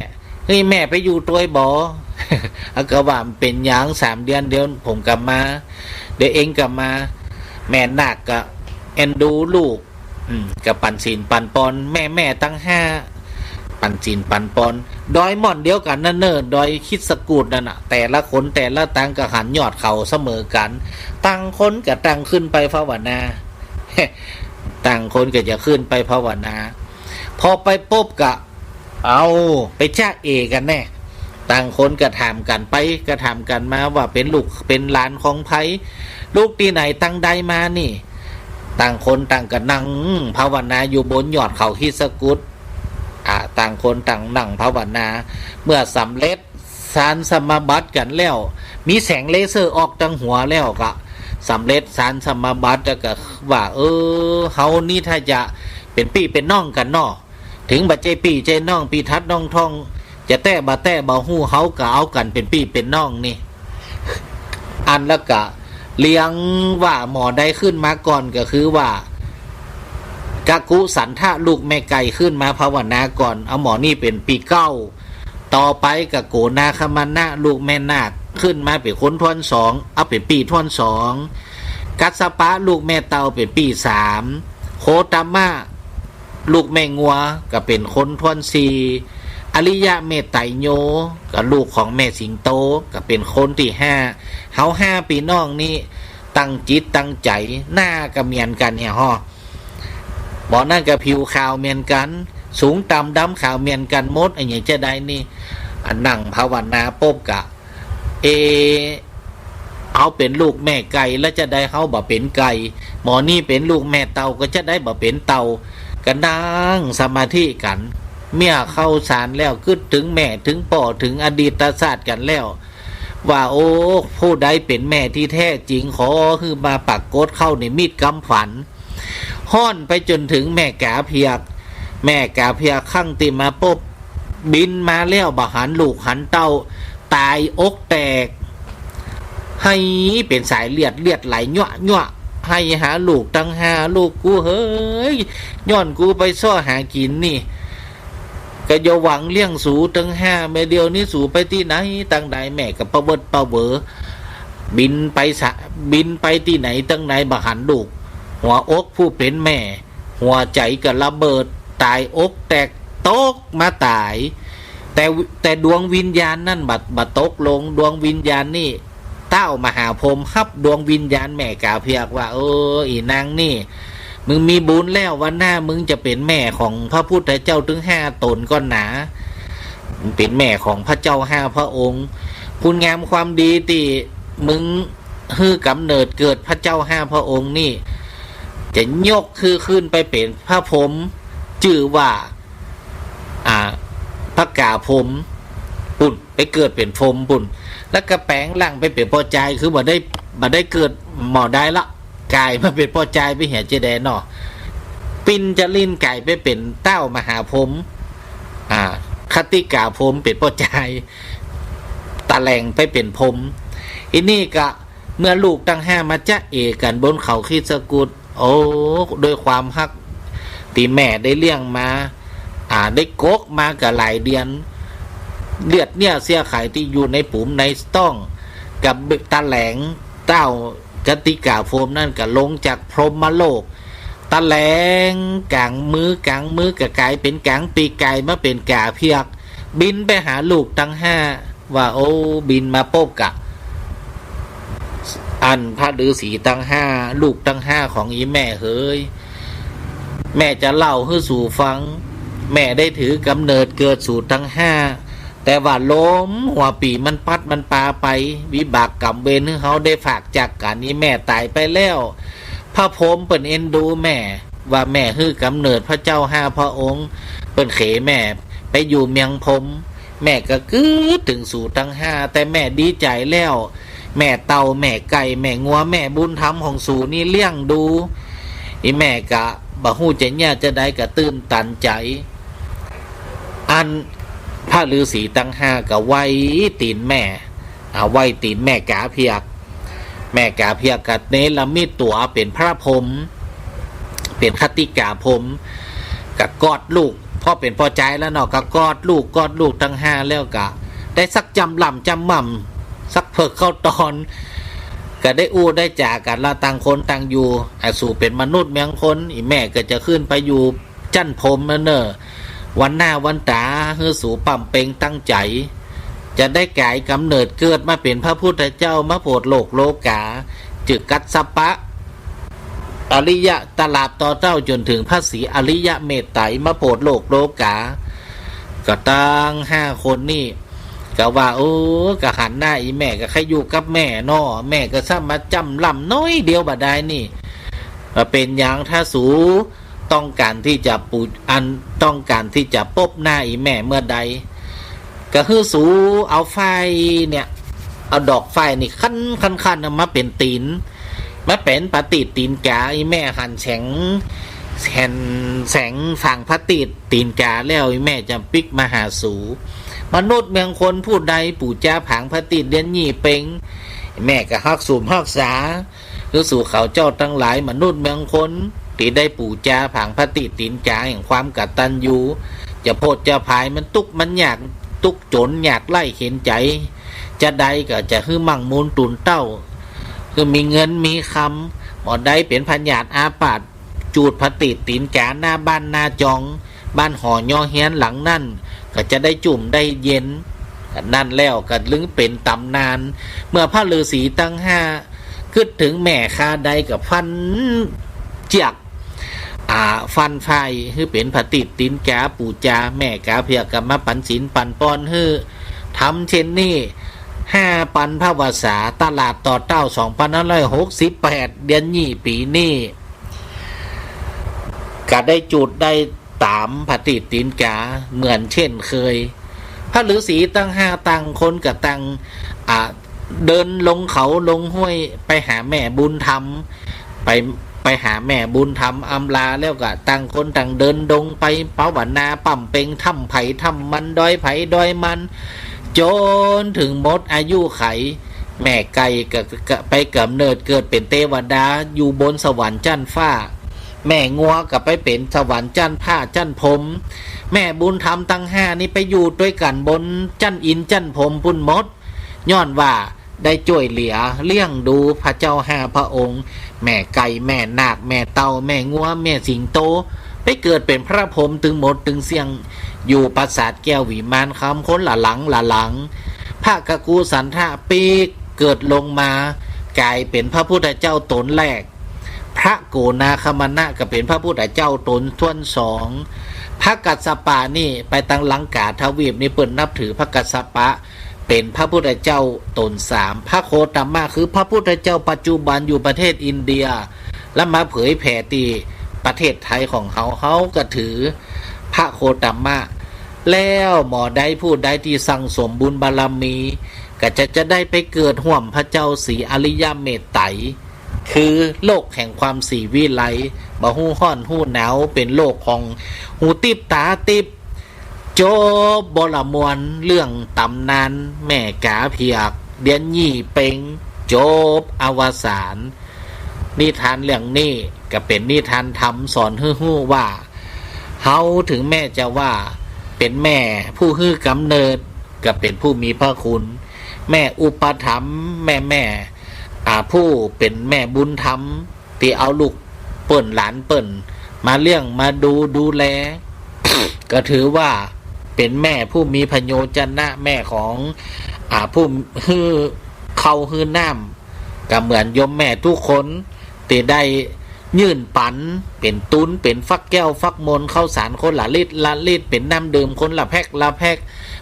เฮ้ย แม่ไปอยู่ตวยบ่ อ่ะ ก็ว่าบ่เป๋นหยัง สามเดือนเดี๋ยวผมก็มา เดี๋ยวเองก็มา แม่นาคก็เอ็นดูลูก อืม ก็ปั๋นศีลปั๋นปอน แม่ๆ ตังห้า ปั๋นศีลปั๋นปอน ดอยม่อนเดียวกั๋นนั่นเน่อ ดอยคิสกูดนั่นน่ะ แต่ละคนแต่ละตังก็หันยอดเขาเสมอกั๋น ต่างคนก็ต่างขึ้นไปภาวนา ต่างคนก็จะขึ้นไปภาวนา พอไปปุ๊บก็ เอา ไปจ๊ะเอกั๋นแน่ ต่างคนก็ถามกั๋นไปก็ถามกั๋นมาว่าเป๋นลูกเป๋นหลานของใผ ลูกตี้ไหนตังใดมานี่ ต่างคนต่างก็นั่งภาวนาอยู่บนยอดเขาคิสกูด อ่า ต่างคนต่างนั่งภาวนา เมื่อสำเร็จฌานสมาบัติกั๋นแล้ว มีแสงเลเซอร์ออกตังหัวแล้วก็สำเร็จฌานสมาบัติ แล้วก็ว่า เออ เฮานี่ถ้าจะเป๋นปี้เป๋นน้องกั๋นเนาะ ถึงบ่ใจ้ปี้ใจ้น้อง ปี้ทัดน้องท่อง จะแต๊บ่แต๊บ่ฮู้ เฮาก็เอากั๋นเป๋นปี้เป๋นน้องนี่ อันแล้วก็เรียงว่าหมอใดขึ้นมาก่อนก็คือว่า กักกุสันทะลูกแม่ไก่ขึ้นมาภาวนาก่อน เอาหมอนี่เป๋นปี้เก๊า ต่อไปก็โกนาคมณะลูกแม่นาคขึ้นมาเป๋นคนถ้วนสอง เอาเป๋นปี้ถ้วนสอง กัสสปะลูกแม่เต่าเป๋นปี้สาม โคตมะ ลูกแม่งัวก็เป๋นคนถ้วนสี่ อริยะเมตไตรโย ก็ลูกของแม่สิงโต ก็เป๋นคนตี้ห้า เฮาห้าปี้น้องนี่ตั้งจิตตั้งใจ๋ หน้าก็เหมือนกั๋นเหียฮอ บ่นั้นก็ผิวขาวเหมือนกั๋น สูงต่ำดำขาวเหมือนกั๋นหมด อะหยังจะใดนี่ อันนั่งภาวนาปุ๊บก็ เอ เอาเป๋นลูกแม่ไก่แล้วจะใดเฮาบ่เป๋นไก่ หมอนี่เป๋นลูกแม่เต่าก็จะใดบ่เป๋นเต่า ก็นั่งสมาธิกั๋น เมื่อเข้าฌานแล้วกึ๊ดเถิงแม่เถิงป้อเถิงอดีตชาติกั๋นแล้ว ว่า โอ้ ผู้ใดเป๋นแม่ตี้แท้จริง ขอหื้อมาปรากฏเข้านิมิตกำฝัน ฮ้อนไปจ๋นเถิงแม่ก๋าเผือก แม่ก๋าเผือกครั้งตี้มาปุ๊บ บินมาแล้วบ่หันลูกหันเต้า ต๋ายอกแตก ไห้เป๋นสายเลือด เลือดไหลยั้วยั้ว ไห้หาลูกตังห้า ลูกกูเหย ย้อนกูไปเซาะหากิ๋นนี่ ก็อย่าหวังเลี้ยงสูตังห้า แม่ เดี๋ยวนี้สูไปตี้ไหนตังใด แม่ก็ปะเวิดปะเหวอ บินไปสะ บินไปตี้ไหนตังไหนบ่หันลูก หัวอกผู้เป๋นแม่ หัวใจ๋ก็ระเบิด ต๋ายอกแตก ตกมาต๋าย แต่ แต่ดวงวิญญาณนั่นบ่ บ่ตกลง ดวงวิญญาณนี่ ท้าวมหาพรหมฮับดวงวิญญาณแม่ก๋าเผือกว่า เออ อี่นางนี่ มึงมีบุญแล้ว วันหน้ามึงจะเป๋นแม่ของพระพุทธเจ้าเถิงห้าต๋นก่อนหนา มึงเป๋นแม่ของพระเจ้าห้าพระองค์ คุณงามความดีตี้มึงหื้อกำเนิดเกิดพระเจ้าห้าพระองค์นี่ จะยกหื้อขึ้นไปเป๋นพระพรหม จื้อว่า อ่า พระก๋าพรหม ปุ้น ไปเกิดเป๋นพรหมปุ้น แล้วก็แป๋งร่างไปเป๋นป้อจาย คือบ่ได้ บ่ได้เกิดหม่อใดละ ก๋ายมาเป๋นป้อจายไปเหียจะแดเนาะ ปิ้นจะลิ้นก๋ายไปเป๋นท้าวมหาพรหม คติกาพรหมเป๋นป้อจาย ตะแหลงไปเป๋นพรหม อีนี่ก็เมื่อลูกตังห้ามาจ๊ะเอกั๋นบนเขาคิสกุฏ โอ้ ด้วยความฮักตี้แม่ได้เลี้ยงมา อ่า ได้กกมาก็หลายเดือน เลือดเนื้อเสื้อไขตี้อยู่ในปู๋มในต๊อง กับตะแหลงเต้าคติกาพรหมนั้นก็ลงจากพรหมโลก ตะแหลงก๋างมือ ก๋างมือก็ก๋ายเป๋นก๋างปีกก๋ายมาเป๋นก๋าเผือก บินไปหาลูกตังห้า ว่า โอ้ บินมาปบกะ อันพระฤๅษีตังห้า ลูกตังห้าของอีแม่เหย แม่จะเล่าหื้อสูฟัง แม่ได้ถือกำเนิดเกิดสูตังห้า แต่ว่าลมหัวปี๋มันปั๊ดมันปาไป วิบากกรรมเวรหื้อเฮาได้ฝากจากกั๋น อีแม่ต๋ายไปแล้ว พระพรหมเปิ้นเอ็นดูแม่ ว่าแม่หื้อกำเนิดพระเจ้าห้าพระองค์ เปิ้นเขแม่ไปอยู่เมืองพรหม แม่ก็กึ๊ดเถิงสูตังห้า แต่แม่ดีใจ๋แล้ว แม่เต่า แม่ไก่ แม่งัว แม่บุญธรรมของสูนี่เลี้ยงดู อีแม่ก็บ่ฮู้จะเยียะจาใดก็ตื้นตันใจ๋ อันพระฤๅษีตังห้าก็ไหว้ตี๋นแม่ อ่า ไหว้ตี๋นแม่ก๋าเผือก แม่ก๋าเผือกก็เนรมิตตั๋วเป๋นพระพรหม เป๋นคติกาพรหม ก็กอดลูก เพราะเป๋นป้อจายแล้วเนาะ ก็กอดลูก กอดลูกตังห้าแล้วก็ได้สักจ้ำล่ำจ้ำม่ำ สักเผิกเข้าตอน ก็ได้อู้ได้จ๋ากั๋นละ ต่างคนต่างอยู่ อ่า สูเป๋นมนุษย์เมืองคน อีแม่ก็จะขึ้นไปอยู่ จั้นพรหมนั้นเน่อ วันหน้าวันต๋าหื้อสูปำเพ็งตั้งใจ๋ จะได้ก๋ายกำเนิดเกิดมาเป๋นพระพุทธเจ้า มาโผดโลกโลก๋า จื้อกัสสปะ อริยะ ตลาดต่อเต้าจ๋นเถิงพระศรีอริยะเมตไตร มาโผดโลกโลก๋า ก็ตังห้าคนนี่ ก็ว่า โอ้ ก็หันหน้าอีแม่ ก็ใค่อยู่กับแม่เนาะ แม่ก็ซ้ำมาจ้ำล่ำน้อยเดียวบ่ดายนี่ ว่าเป๋นหยัง ถ้าสู ต้องก๋านตี้จะปู อัน ต้องก๋านตี้จะปบหน้าอีแม่เมื่อใด ก็หื้อสูเอาฝ้ายเนี่ย เอาดอกฝ้ายนี่ขั้นขั้นขั้นมาเป๋นตี๋น มาเป๋นปะตี๋ดตี๋นก๋า อีแม่หันแสง หันแสงฝังปะตี๋ดตี๋นก๋าแล้ว อีแม่จะปิ๊กมาหาสู มนุษย์เมืองคนผู้ใดปู๋จาผางปะตี๋ดเดียนยี่เป๋ง แม่ก็ฮักสุมฮักษา หื้อสูเขาเจ้าตังหลาย มนุษย์เมืองคน ตี้ได้ปู๋จาผางปะตี๋ดตี๋นก๋าแห่งความกตัญญู จะโพดจะผายมันตุ๊กข์มันยาก ตุ๊กข์จ๋นยากไร้เข็ญใจ๋ จาใดก็จะหื้อมั่งมูลตู๋นเต้า หื้อมีเงินมีคำ บ่ได้เป๋นพยาธิอาพาธ จูดปะตี๋ดตี๋นก๋าหน้าบ้านหน้าจอง บ้านหอยอเฮียนหลังนั้น ก็จะได้จุ่มได้เย็น นั้นแล้วก็ลึงเป๋นต๋ำนาน เมื่อพระฤๅษีตังห้า กึ๊ดเถิงแม่คาใดก็ฟันเจื้อก อ่า ฟันฝ้ายหื้อเป๋นปะตี๋ดตี๋นก๋าปู๋จา แม่ก๋าเผือกก็มาปั๋นศีลปั๋นปอนหื้อ ทำเช่นนี้ ห้าปันพรรษา ตลาดต่อเต้า สองพันห้าร้อยหกสิบแปด เดือนยี่ปี๋นี้ ก็ได้จูดได้ต๋ามปะตี๋ดตี๋นก๋าเหมือนเช่นเคย พระฤๅษีตังห้าต่างคนก็ต่าง อ่า เดินลงเขาลงห้วยไปหาแม่บุญธรรม ไป ไปหาแม่บุญธรรมอำลาแล้วก็ต่างคนต่างเดินดงไปภาวนาปำเพ็งถ้ำไผถ้ำมัน ดอยไผดอยมัน จ๋นเถิงหมดอายุขัย แม่ไก่ก็ ก็ไปก๋ำเนิดเกิดเป๋นเตวดาอยู่บนสวรรค์จั้นฟ้า แม่งัวก็ไปเป๋นสวรรค์จั้นผ้าจั้นพรหม แม่บุญธรรมตังห้านี่ไปอยู่ตวยกั๋นบนจั้นอินทร์จั้นพรหมปุ้นหมด ย้อนว่าได้จ้วยเหลือเลี้ยงดูพระเจ้าห้าพระองค์ แม่ไก่ แม่นาค แม่เต่า แม่งัว แม่สิงโต ไปเกิดเป๋นพระพรหมตึงหมดตึงเสี้ยง อยู่ปราสาทแก้ววิมานคำคนละหลังละหลัง พระกกุสันทะปิ๊กเกิดลงมา ก๋ายเป๋นพระพุทธเจ้าต๋นแรก พระโกนาคมณะก็เป๋นพระพุทธเจ้าต๋นถ้วนสอง พระกัสสปะนี่ไปตังลังกาทวีปนี่เปิ้นนับถือพระกัสสปะ เป๋นพระพุทธเจ้าต๋นสาม พระโคตมะคือพระพุทธเจ้าปัจจุบันอยู่ประเทศอินเดีย แล้วมาเผยแผ่ตี้ประเทศไทยของเฮา เฮาก็ถือพระโคตมะ แล้วหมอใดผู้ใดตี้สั่งสมบุญบารมี ก็จะ จะได้ไปเกิดฮ่วมพระเจ้าศรีอริยะเมตไตร คือโลกแห่งความศรีวิไล บ่ฮู้ฮ้อนฮู้หนาว เป๋นโลกของหูติ๊บต๋าติ๊บ จบบ่ละม่วนเรื่องต๋ำนานแม่ก๋าเผียก เดียนยี่เป็ง จบอวสาน นิทานเรื่องนี้ก็เป๋นนิทานธรรมสอนหื้อฮู้ว่า เฮาเถิงแม้จะว่าเป๋นแม่ผู้หื้อก๋ำเนิด ก็เป๋นผู้มีพระคุณ แม่อุปถัมภ์ แม่แม่ อ่า ผู้เป๋นแม่บุญธรรม ตี้เอาลูกเปิ้นหลานเปิ้นมาเลี้ยงมาดูดูแล ก็ถือว่าเป๋นแม่ผู้มีพระโยชนะ แม่ของ อ่า ผู้หื้อข้าวหื้อน้ำ ก็เหมือนโยมแม่กู้คน ตี้ได้ยื่นปั๋น เป๋นตุ๊น เป๋นฟักแก้วฟักมน ข้าวสารคนละลิตรละลิตร เป๋นน้ำดื่มคนละแพ็คละแพ็ค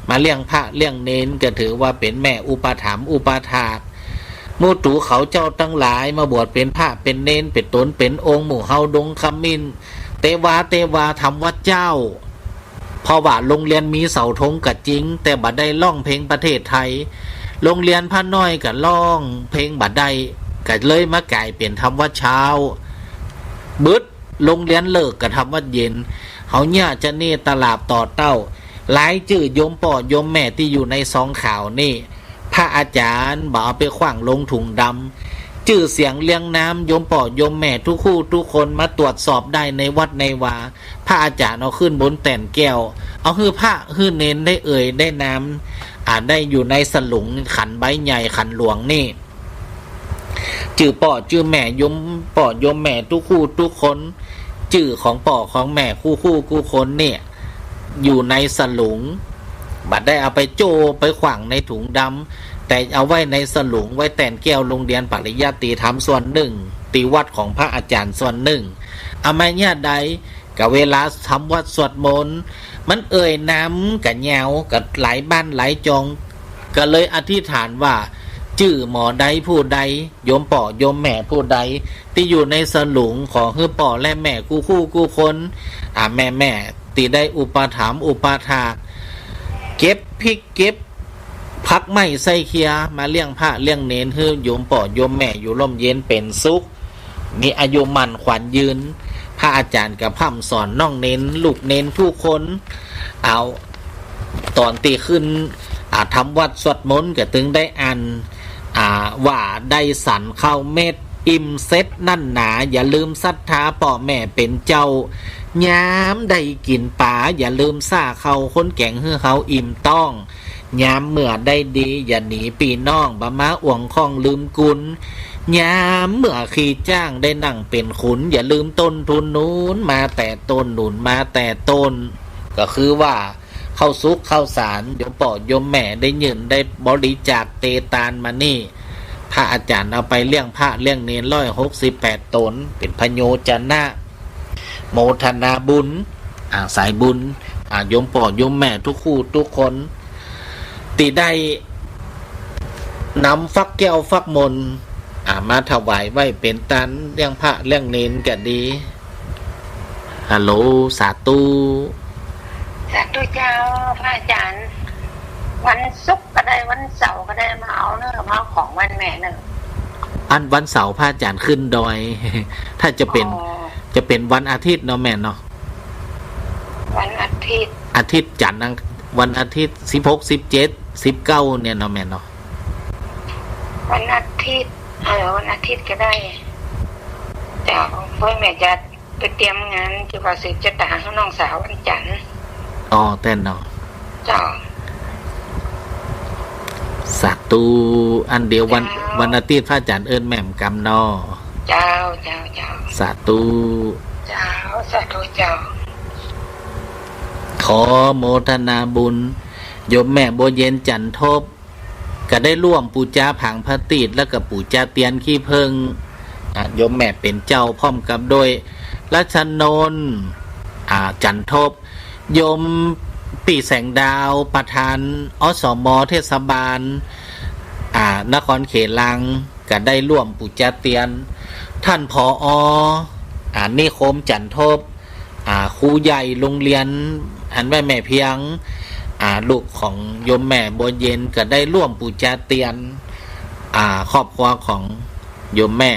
มาเลี้ยงพระเลี้ยงเณร ก็ถือว่าเป๋นแม่อุปถัมภ์อุปถาก หมู่ตูเขาเจ้าตังหลายมาบวชเป๋นพระเป๋นเณร เป๋นต๋นเป๋นองค์ หมู่เฮาดงขมิ้น เตวา เตวา ทำวัดเจ๊า เพราะว่าโฮงเฮียนมีเสาธงก็จริง แต่บ่ได้ฮ้องเพลงประเทศไทย โฮงเฮียนพระน้อยก็ฮ้องเพลงบ่ได้ ก็เลยมาก๋ายเป๋นทำวัดเจ๊า บึด โฮงเฮียนเลิกก็ทำวัดเย็น เฮาเยียะจะเน่ตลาดต่อเต้า หลายจื้อโยมป้อโยมแม่ตี้อยู่ในซองข่าวนี่ พระอาจ๋ารย์บ่เอาไปขว้างลงถุงดำ จื้อเสียงเรียงนามโยมป้อโยมแม่กู้คู่กู้คนมาตรวจสอบได้ในวัดในวา พระอาจ๋ารย์เอาขึ้นบนแต้นแก้ว เอาหื้อพระหื้อเณรได้เอ่ยได้นาม อ่า ได้อยู่ในสลุงขันใบใหญ่ขันหลวงนี่ จื้อป้อจื้อแม่โยมป้อโยมแม่กู้คู่กู้คน จื้อของป้อของแม่กู้คู่กู้คนเนี่ย อยู่ในสลุง บ่ได้เอาไปโจ้ไปขว้างในถุงดำ แต่เอาไว้ในสลุง ไว้แต้นแก้วโฮงเฮียนปริยัติธรรมส่วนนึ่ง ตี้วัดของพระอาจ๋ารย์ส่วนนึ่ง เอามาเยียะใด ก็เวลาทำวัดสวดมนต์ มันเอ่ยนามก็ยาว ก็หลายบ้านหลายจอง ก็เลยอธิษฐานว่า จื้อหมอใดผู้ใด โยมป้อโยมแม่ผู้ใด ตี้อยู่ในสลุง ขอหื้อป้อและแม่กู้คู่กู้คน อ่า แม่แม่ตี้ได้อุปถัมภ์อุปถาก เก็บพริกเก็บผักไม้ใส่เขี่ย มาเลี้ยงพระเลี้ยงเณร หื้อโยมป้อโยมแม่อยู่ร่มเย็นเป๋นสุข มีอายุมั่นขวัญยืน พระอาจ๋ารย์ก็พร่ำสอนน้องเณร ลูกเณรกู้คน เอา ต๋อนตี้ขึ้น อ่า ทำวัดสวดมนต์ก็ตึงได้อ่าน อ่า ว่าได้สันข้าวเม็ด อิ่มเสร็จนั่นหนา อย่าลืมศรัทธาป้อแม่เป๋นเจ้า ยามได้กิ๋นป๋า อย่าลืมซ่าข้าวข้นแก๋งหื้อเฮาอิ่มต๊อง ยามเมื่อได้ดี อย่าหนีปี้น้อง บ่มาอ่วงข้องลืมกุล ยามเมื่อขี้จ้างได้นั่งเป๋นขุน อย่าลืมต้นทุนหนุนมาแต่ต้น หนุนมาแต่ต้น ก็คือว่าข้าวสุกข้าวสาร โยมป้อโยมแม่ได้ยื่นได้บริจาคเตตานมานี่ พระอาจ๋ารย์เอาไปเลี้ยงพระเลี้ยงเณรร้อยหกสิบแปดต๋น เป๋นพระโยชนะ โมทนาบุญ อ่า สายบุญ อ่า โยมป้อโยมแม่กู้คู่กู้คน ตี้ได้นำฟักแก้วฟักมนต์ อ่า มาถวายไว้เป๋นตานเลี้ยงพระเลี้ยงเณรก็ดี ฮัลโหล สาธุ สาธุเจ้า พระอาจ๋ารย์ วันศุกร์ก็ได้ วันเสาร์ก็ได้ มาเอาเน่อ มาเอาของวันแม่เน่อ อันวันเสาร์พระอาจ๋ารย์ขึ้นดอย ถ้าจะเป๋น อ๋อ จะเป๋นวันอาทิตย์เนาะแม่เนาะ วันอาทิตย์ อาทิตย์จันทร์อัง วันอาทิตย์ สิบหก สิบเจ็ด สิบเก้า เนี่ยเนาะแม่เนาะ วันอาทิตย์ เออ วันอาทิตย์ก็ได้ เจ้า เพราะแม่จะไปเตรียมงานเกี่ยวกับสืบจะต๋าหื้อน้องสาววันจันทร์ อ๋อ แต๊นเนาะ เจ้า สาธุ อันเดี๋ยววัน เจ้า วันอาทิตย์พระอาจ๋ารย์เอิ้นแม่กำเนาะ เจ้า เจ้า เจ้า สาธุ เจ้า สาธุเจ้า ขอโมทนาบุญ โยมแม่บัวเย็นจันทบ ก็ได้ร่วมปู๋จาผางพระตีศ แล้วก็ปู๋จาเตียนขี้เผิ้ง อ่า โยมแม่เป๋นเจ้า พร้อมกับโดยรัชนนท์ อ่า จันทบ โยมปี้แสงดาว ประธาน อสม เทศบาล อ่า นครเขลัง ก็ได้ร่วมปู๋จาเตียน ท่าน ผอ อ่า นิคม จันทบ อ่า ครูใหญ่โฮงเฮียน อันแม่แม่เพียง อ่า ลูกของโยมแม่บัวเย็น ก็ได้ร่วมปู๋จาเตียน อ่า ครอบครัวของโยมแม่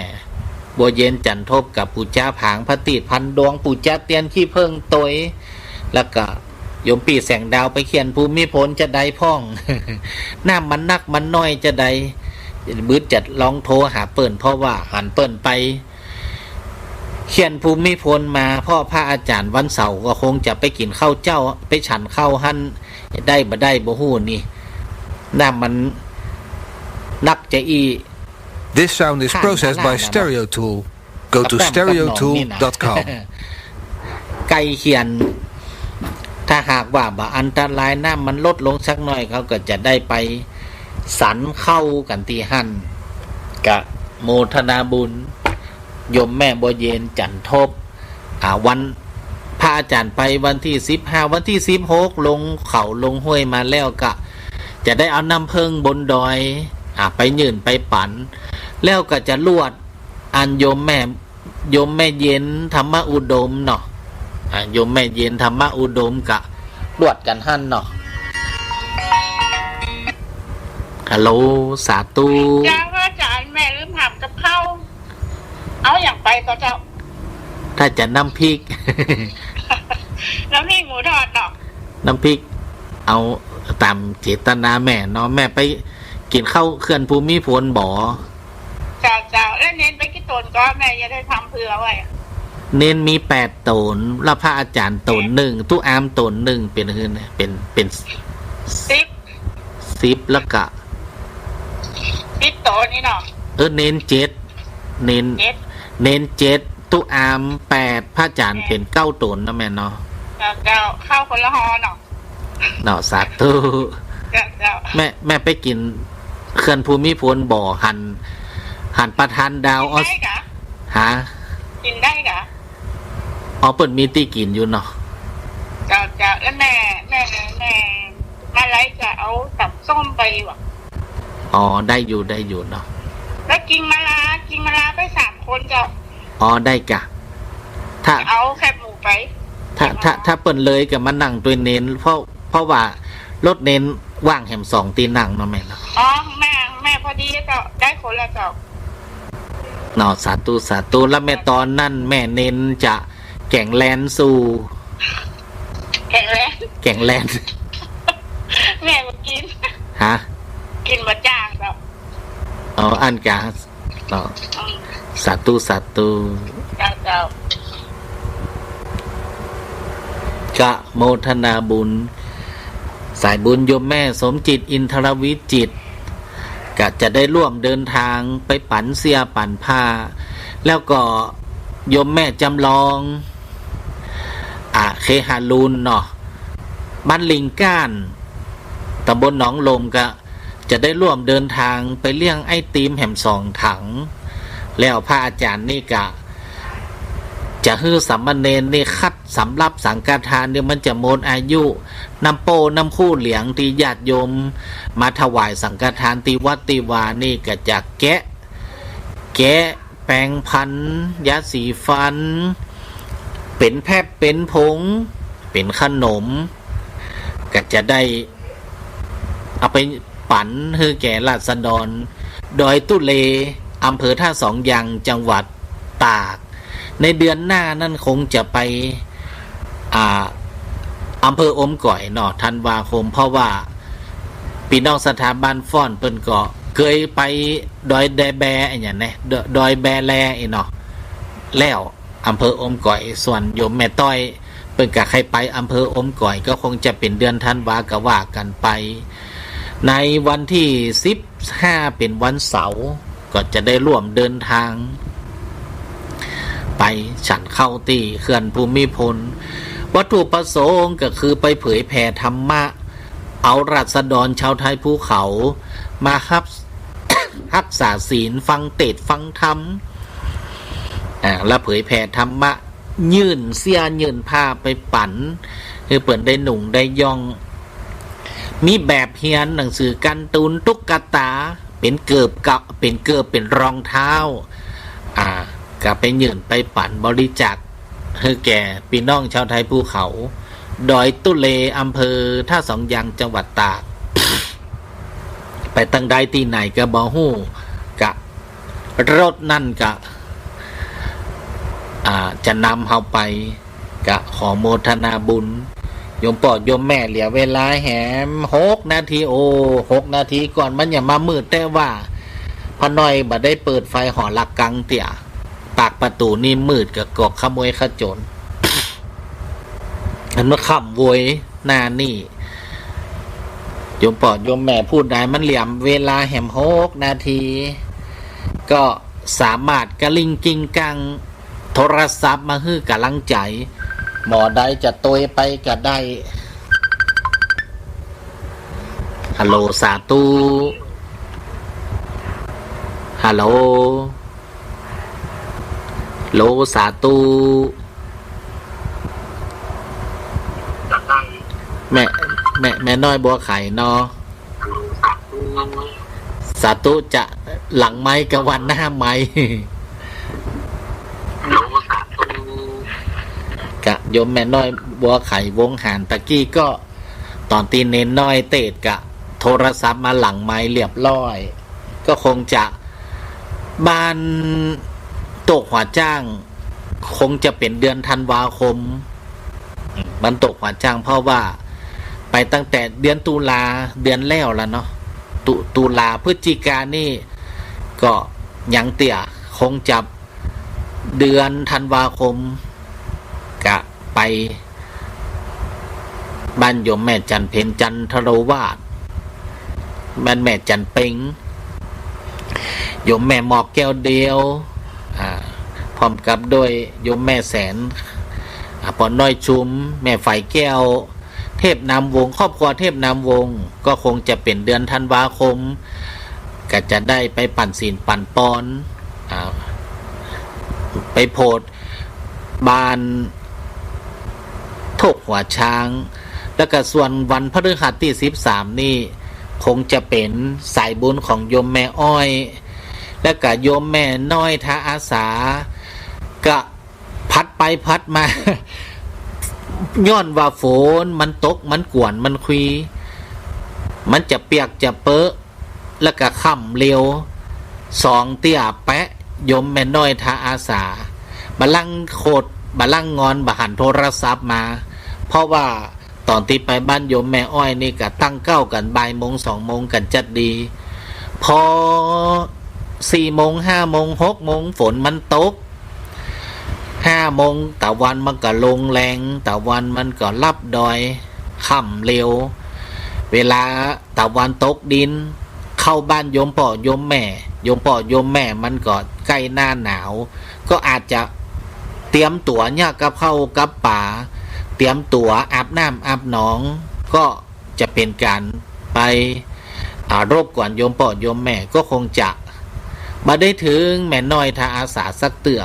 บัวเย็นจันทบ ก็ปู๋จาผางพระตีศพันดวง ปู๋จาเตียนขี้เผิ้งตวย แล้วก็ โยมปี้แสงดาวไปเขื่อนภูมิพลจาใดพ่อง น้ำมันนักมันน้อยจาใด บึดจะลองโทรหาเปิ้น เพราะว่าหันเปิ้นไปเขื่อนภูมิพลมา เพราะพระอาจารย์วันเสาร์ก็คงจะไปกิ๋นข้าวเจ๊า ไปฉันข้าวหั้น ได้บ่ได้บ่ฮู้นี่ น้ำมันนักจาอี้ This sound is processed by Stereo Tool. Go to กับแป้งกับหนองนี่นะ stereotool dot com. ใก้เขื่อน ถ้าหากว่าบ่อันตราย น้ำมันลดลงสักหน่อย เขาก็จะได้ไปฉันข้าวกั๋นตี้หั้น กะโมทนาบุญ โยมแม่บัวเย็น จันทบ อ่า วัน พระอาจารย์ไปวันตี้สิบห้า วันตี้สิบหก ลงเขาลงห้วยมาแล้ว ก็จะได้เอาน้ำเผิ้งบนดอย อ่า ไปยื่นไปปั๋น แล้วก็จะลวด อันโยมแม่ โยมแม่เย็นธรรมอุดมเนาะ อ่า โยมแม่เย็นธรรมอุดมกะลวดกั๋นหั้นเนาะ ฮัลโหล สาธุ เจ้า พระอาจารย์ แม่ลืมถามกับข้าว เอาอะหยังไปก่อเจ้า ถ้าจะน้ำพริก น้ำพริกหมูทอดเนาะ น้ำพริก เอาต๋ามเจตนาแม่เนาะ แม่ไปกิ๋นข้าวเขื่อนภูมิพลบ่ เจ้า เจ้า แล้วเณรไปกี่ต๋นก่อ แม่จะได้ทำเผื่อไว้ เณรมีแปดต๋น แล้วพระอาจารย์ต๋นนึ่ง ตุ๊อามต๋นนึ่ง เป๋นหื้อ เป๋น เป๋น สิบ สิบ แล้วก็ สิบต๋นนี่เนาะ เออ เณรเจ็ด เณร เจ็ด เณรเจ็ด ตุ๊อามแปด พระอาจารย์เป๋นเก้าต๋นเนาะแม่เนาะ เจ้า เจ้า ข้าวคนละฮอเนาะ เนาะ สาธุ เจ้า เจ้า แม่ แม่ไปกิ๋นเขื่อนภูมิพลบ่ หัน หันประธานดาวออส กิ๋นได้ก่อ ฮะ กิ๋นได้ก่อ อ๋อ เปิ้นมีตี้กิ๋นอยู่เนาะ เจ้า เจ้า แล้วแม่ แม่ แม่ มาลัยจะเอาต๋ำส้มไปวะ อ๋อ ได้อยู่ ได้อยู่เนาะ แล้วกิ่งมาลา กิ่งมาลาไปสามคนเจ้า อ๋อ ได้ก่ะ ถ้า เอาแคบหมูไป ถ้า ถ้า ถ้าเปิ้นเลยก็มานั่งตวยเณร เพราะ เพราะว่ารถเณรว่างแหมสองตี้นั่งเนาะแม่เนาะ อ๋อ แม่ แม่พอดีเจ้า ได้คนละเจ้า เนาะ สาธุ สาธุ แล้วแม่ต๋อนนั้นแม่เณรจะแข็งแรงสู้ แข็งแรง แข็งแรง แม่บ่กิ๋น ฮะ กิ๋นบ่จ้างเจ้า อ๋อ อั้นก่ะ เนาะ อืม สาธุ สาธุ เจ้า เจ้า กะโมทนาบุญ สายบุญโยมแม่สมจิต อินทรวิจิตร กะจะได้ร่วมเดินทางไปปั๋นเสื้อปั๋นผ้า แล้วก็โยมแม่จำลอง อ่า เคหารุณเนาะ บ้านลิงก้าน ตำบลหนองลม กะจะได้ร่วมเดินทางไปเลี้ยงไอติมแหมสองถัง แล้วพระอาจารย์นี่กะ จะหื้อสามเณรนี่คัดสำรับสังฆทานนี่มันจะหมดอายุ น้ำโป้น้ำคู่เหลียงตี้ญาติโยมมาถวายสังฆทานตี้วัดตี้วานี่ก็จะแกะ แกะแป๋งผัน ยาสีฟัน เป๋นแผบเป๋นผง เป๋นขนม ก็จะได้เอาไปปั๋นหื้อแก่ราษฎรดอยตุ๊เล อำเภอท่าสองยาง จังหวัดตาก ในเดือนหน้านั้นคงจะไป อ่า อำเภออมก๋อยเนาะ ธันวาคม เพราะว่าปี้น้องศรัทธาบ้านฟ้อนเปิ้นก็เกยไปดอยแดแบอะหยังแน่ ดอย ดอยแบแลอะเนาะ แล้ว อำเภออมก๋อย ส่วนโยมแม่ต้อยเปิ้นก็ใค่ไปอำเภออมก๋อย ก็คงจะเป๋นเดือนธันวาก็ว่ากั๋นไป ในวันตี้สิบห้าเป๋นวันเสาร์ ก็จะได้ร่วมเดินทาง ไปฉันข้าวตี้เขื่อนภูมิพล วัตถุประสงค์ก็คือไปเผยแผ่ธรรมะ เอาราษฎรชาวไทยภูเขามาฮัก ฮักษาศีล ฟังเตสน์ฟังธรรม อ่า และเผยแผ่ธรรมะ ยื่นเสื้อยื่นผ้าไปปั๋น หื้อเปิ้นได้นุ่งได้ย้อง มีแบบเฮียน หนังสือการ์ตูน ตุ๊กตา เป๋นเกิบกะ เป๋นเกิบ เป๋นรองเท้า อ่า ก็ไปยื่นไปปั๋นบริจาค หื้อแก่ปี้น้องชาวไทยภูเขา ดอยตุ๊เล อำเภอท่าสองยาง จังหวัดตาก ไปตังใดตี้ไหนก็บ่ฮู้ กะรถนั่นกะ อ่า จะนำเฮาไป กะขอโมทนาบุญ โยมป้อโยมแม่เหลือเวลาแหมหกนาที โอ้ หกนาทีก่อนมันยังบ่มืด แต่ว่าป้าน้อยบ่ได้เปิดไฟหอระฆังเตื้อ ปากประตู๋นี่มืดกะกอกขโมยขโจร อันว่าค่ำโวยหน้านี่ โยมป้อโยมแม่ผู้ใดมันเหลือเวลาแหมหกนาที ก็สามารถกระริ่งกริ้งกร้างโทรศัพท์มาหื้อก๋ำลังใจ๋ หม่อใดจะตวยไปก็ได้ ฮัลโหล สาธุ ฮัลโหล โหล สาธุ แม่ แม่ แม่น้อยบัวไข่เนาะ สาธุจะหลังไมค์กับวันหน้าไมค์ กะโยมแม่น้อยบัวไข่วงหานตะกี้ก็ ต๋อนตี้เณรน้อยเตสน์กะโทรศัพท์มาหลังไมค์เรียบร้อย ก็คงจะบ้านโต๊ะหัวจ๊าง คงจะเป๋นเดือนธันวาคม บ้านโต๊ะหัวจ๊าง เพราะว่าไปตั้งแต่เดือนตุลา เดือนแล้วละเนาะ ตุ ตุลา พฤศจิกานี่ก็ยังเตื้อ คงจะเดือนธันวาคม กะไปบ้านโยมแม่จันเพ็ญ จันทรวาส บ้านแม่จันเพ็ญ โยมแม่หมอกแก้วเดียว อ่า พร้อมกับด้วยโยมแม่แสน อ่า ป้อน้อยชุม แม่ไฝแก้ว เทพนามวงศ์ ครอบครัวเทพนามวงศ์ ก็คงจะเป๋นเดือนธันวาคม ก็จะได้ไปปั๋นศีลปั๋นปอน อ่า ไปโผดบ้านโต๊ะหัวจ๊าง แล้วก็ส่วนวันพฤหัสตี้สิบสามนี่ คงจะเป๋นสายบุญของโยมแม่อ้อย แล้วก็โยมแม่น้อยทาอาสา ก็ ผัดไปผัดมา ย้อนว่าฝนมันตก มันกวน มันควี มันจะเปียกจะเปอะ แล้วก็ค่ำเร็ว สองเตื้อแป๊ะ โยมแม่น้อยทาอาสา บ่าลังโขด บ่าลังงอน บ่หันโทรศัพท์มา เพราะว่าต๋อนตี้ไปบ้านโยมแม่อ้อยนี่ก็ตั้งเก๊ากั๋นบ่ายโมงสองโมงกั๋นจัดดี พอสี่โมง ห้าโมง หกโมง ฝนมันตก ห้าโมงตะวันมันก็ลงแลง ตะวันมันก็ลับดอย ค่ำเร็ว เวลาตะวันตกดิน เข้าบ้านโยมป้อโยมแม่ โยมป้อโยมแม่มันก็ใก้หน้าหนาว ก็อาจจะเตรียมตั๋วเยียะกับข้าวกับป๋า เตรียมตั๋วอาบน้ำอาบหนอง ก็ จะเป๋นก๋านไป อ่า รบกวนโยมป้อโยมแม่ ก็คงจะบ่ได้เถิงแม่น้อยทาอาสาสักเตื้อ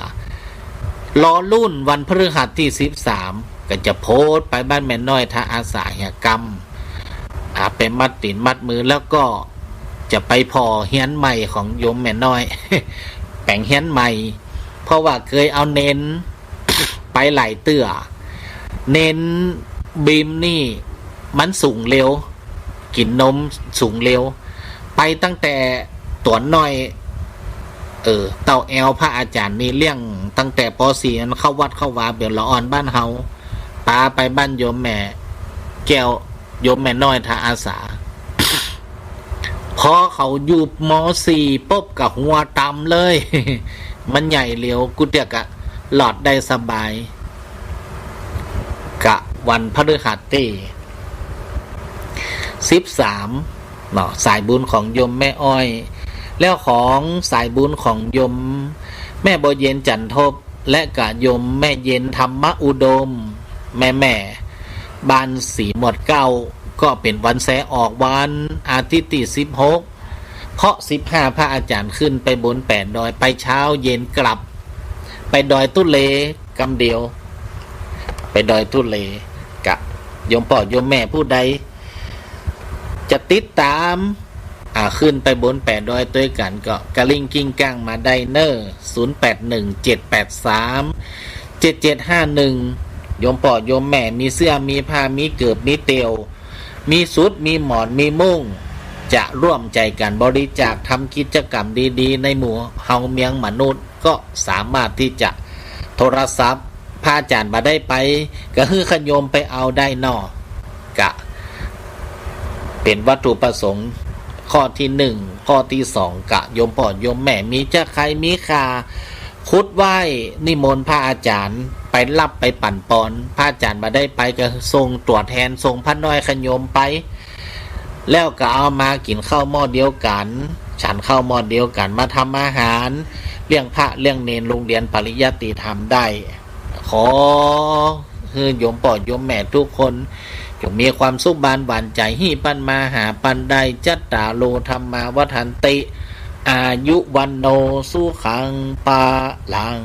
รอลุ้นวันพฤหัสตี้สิบสาม ก็จะโผดไปบ้านแม่น้อยทาอาสาเหียกำ อ่า ไปมัดตี๋นมัดมือ แล้วก็จะไปผ่อเฮียนใหม่ของโยมแม่น้อย แป๋งเฮียนใหม่ เพราะว่าเกยเอาเณร ไปหลายเตื้อ เณรบีมนี่มันสูงเร็ว กิ๋นนมสูงเร็ว ไปตั้งแต่ตั๋วน้อย เออ เต้าแอว พระอาจ๋ารย์นี่เลี้ยงตั้งแต่ ป.สี่ อันเข้าวัดเข้าวาเป๋นละอ่อนบ้านเฮา ปาไปบ้านโยมแม่แก้ว โยมแม่น้อยทาอาสา พอเขาอยู่ ม.สี่ ปุ๊บก็หัวตำเลย มันใหญ่เร็ว กู้เตื้อก็หลอดได้สบาย กะวันพฤหัสตี้สิบสาม เนาะ สายบุญของโยมแม่อ้อย แล้วของสายบุญของโยมแม่บัวเย็นจันทบ และกะโยมแม่เย็นธรรมอุดม แม่ๆ บ้านสีหมวดเก๊า ก็เป๋นวันแซออกวันอาทิตย์ตี้สิบหก เพราะสิบห้าพระอาจ๋ารย์ขึ้นไปบนแปดดอย ไปเช้าเย็นกลับ ไปดอยตุ๊เลกำเดียว ไปดอยตุ๊เล กะโยมป้อโยมแม่ผู้ใด จะติดต๋าม อ่า ขึ้นไปบนแปดดอยตวยกั๋นก็กริ่งกริ้งกร้างมาได้เน่อ ศูนย์แปดหนึ่ง เจ็ดแปดสาม เจ็ดเจ็ดห้าหนึ่ง โยมป้อโยมแม่มีเสื้อมีผ้ามีเกิบมีเตียว มีสุดมีหมอนมีมุ้ง จะร่วมใจ๋กั๋นบริจาคทำกิจกรรมดีๆ ในหมู่เฮาเมืองมนุษย์ ก็สามารถตี้จะโทรศัพท์ พระอาจ๋ารย์บ่ได้ไป ก็หื้อขะโยมไปเอาได้เนาะ กะ เป๋นวัตถุประสงค์ข้อตี้นึ่ง ข้อตี้สอง กะโยมป้อโยมแม่มีจักใค่มีข่า ขุดไหว้นิมนต์พระอาจ๋ารย์ไปฮับไปปั๋นปอน พระอาจ๋ารย์บ่ได้ไปก็ส่งตั๋วแทน ส่งพระน้อยขะโยมไป แล้วก็เอามากิ๋นข้าวหม้อเดียวกั๋น ฉันข้าวหม้อเดียวกั๋น มาทำอาหารเลี้ยงพระเลี้ยงเณร โฮงเฮียนปริยัติธรรมได้ ขอหื้อโยมป้อโยมแม่กู้คน จงมีความสุขบานหวานใจ๋ ฮี่ปันมาหาปันได้ จัตตาโร ธัมมา วัฑฒันติ อายุ วัณโณ สุขัง พะลัง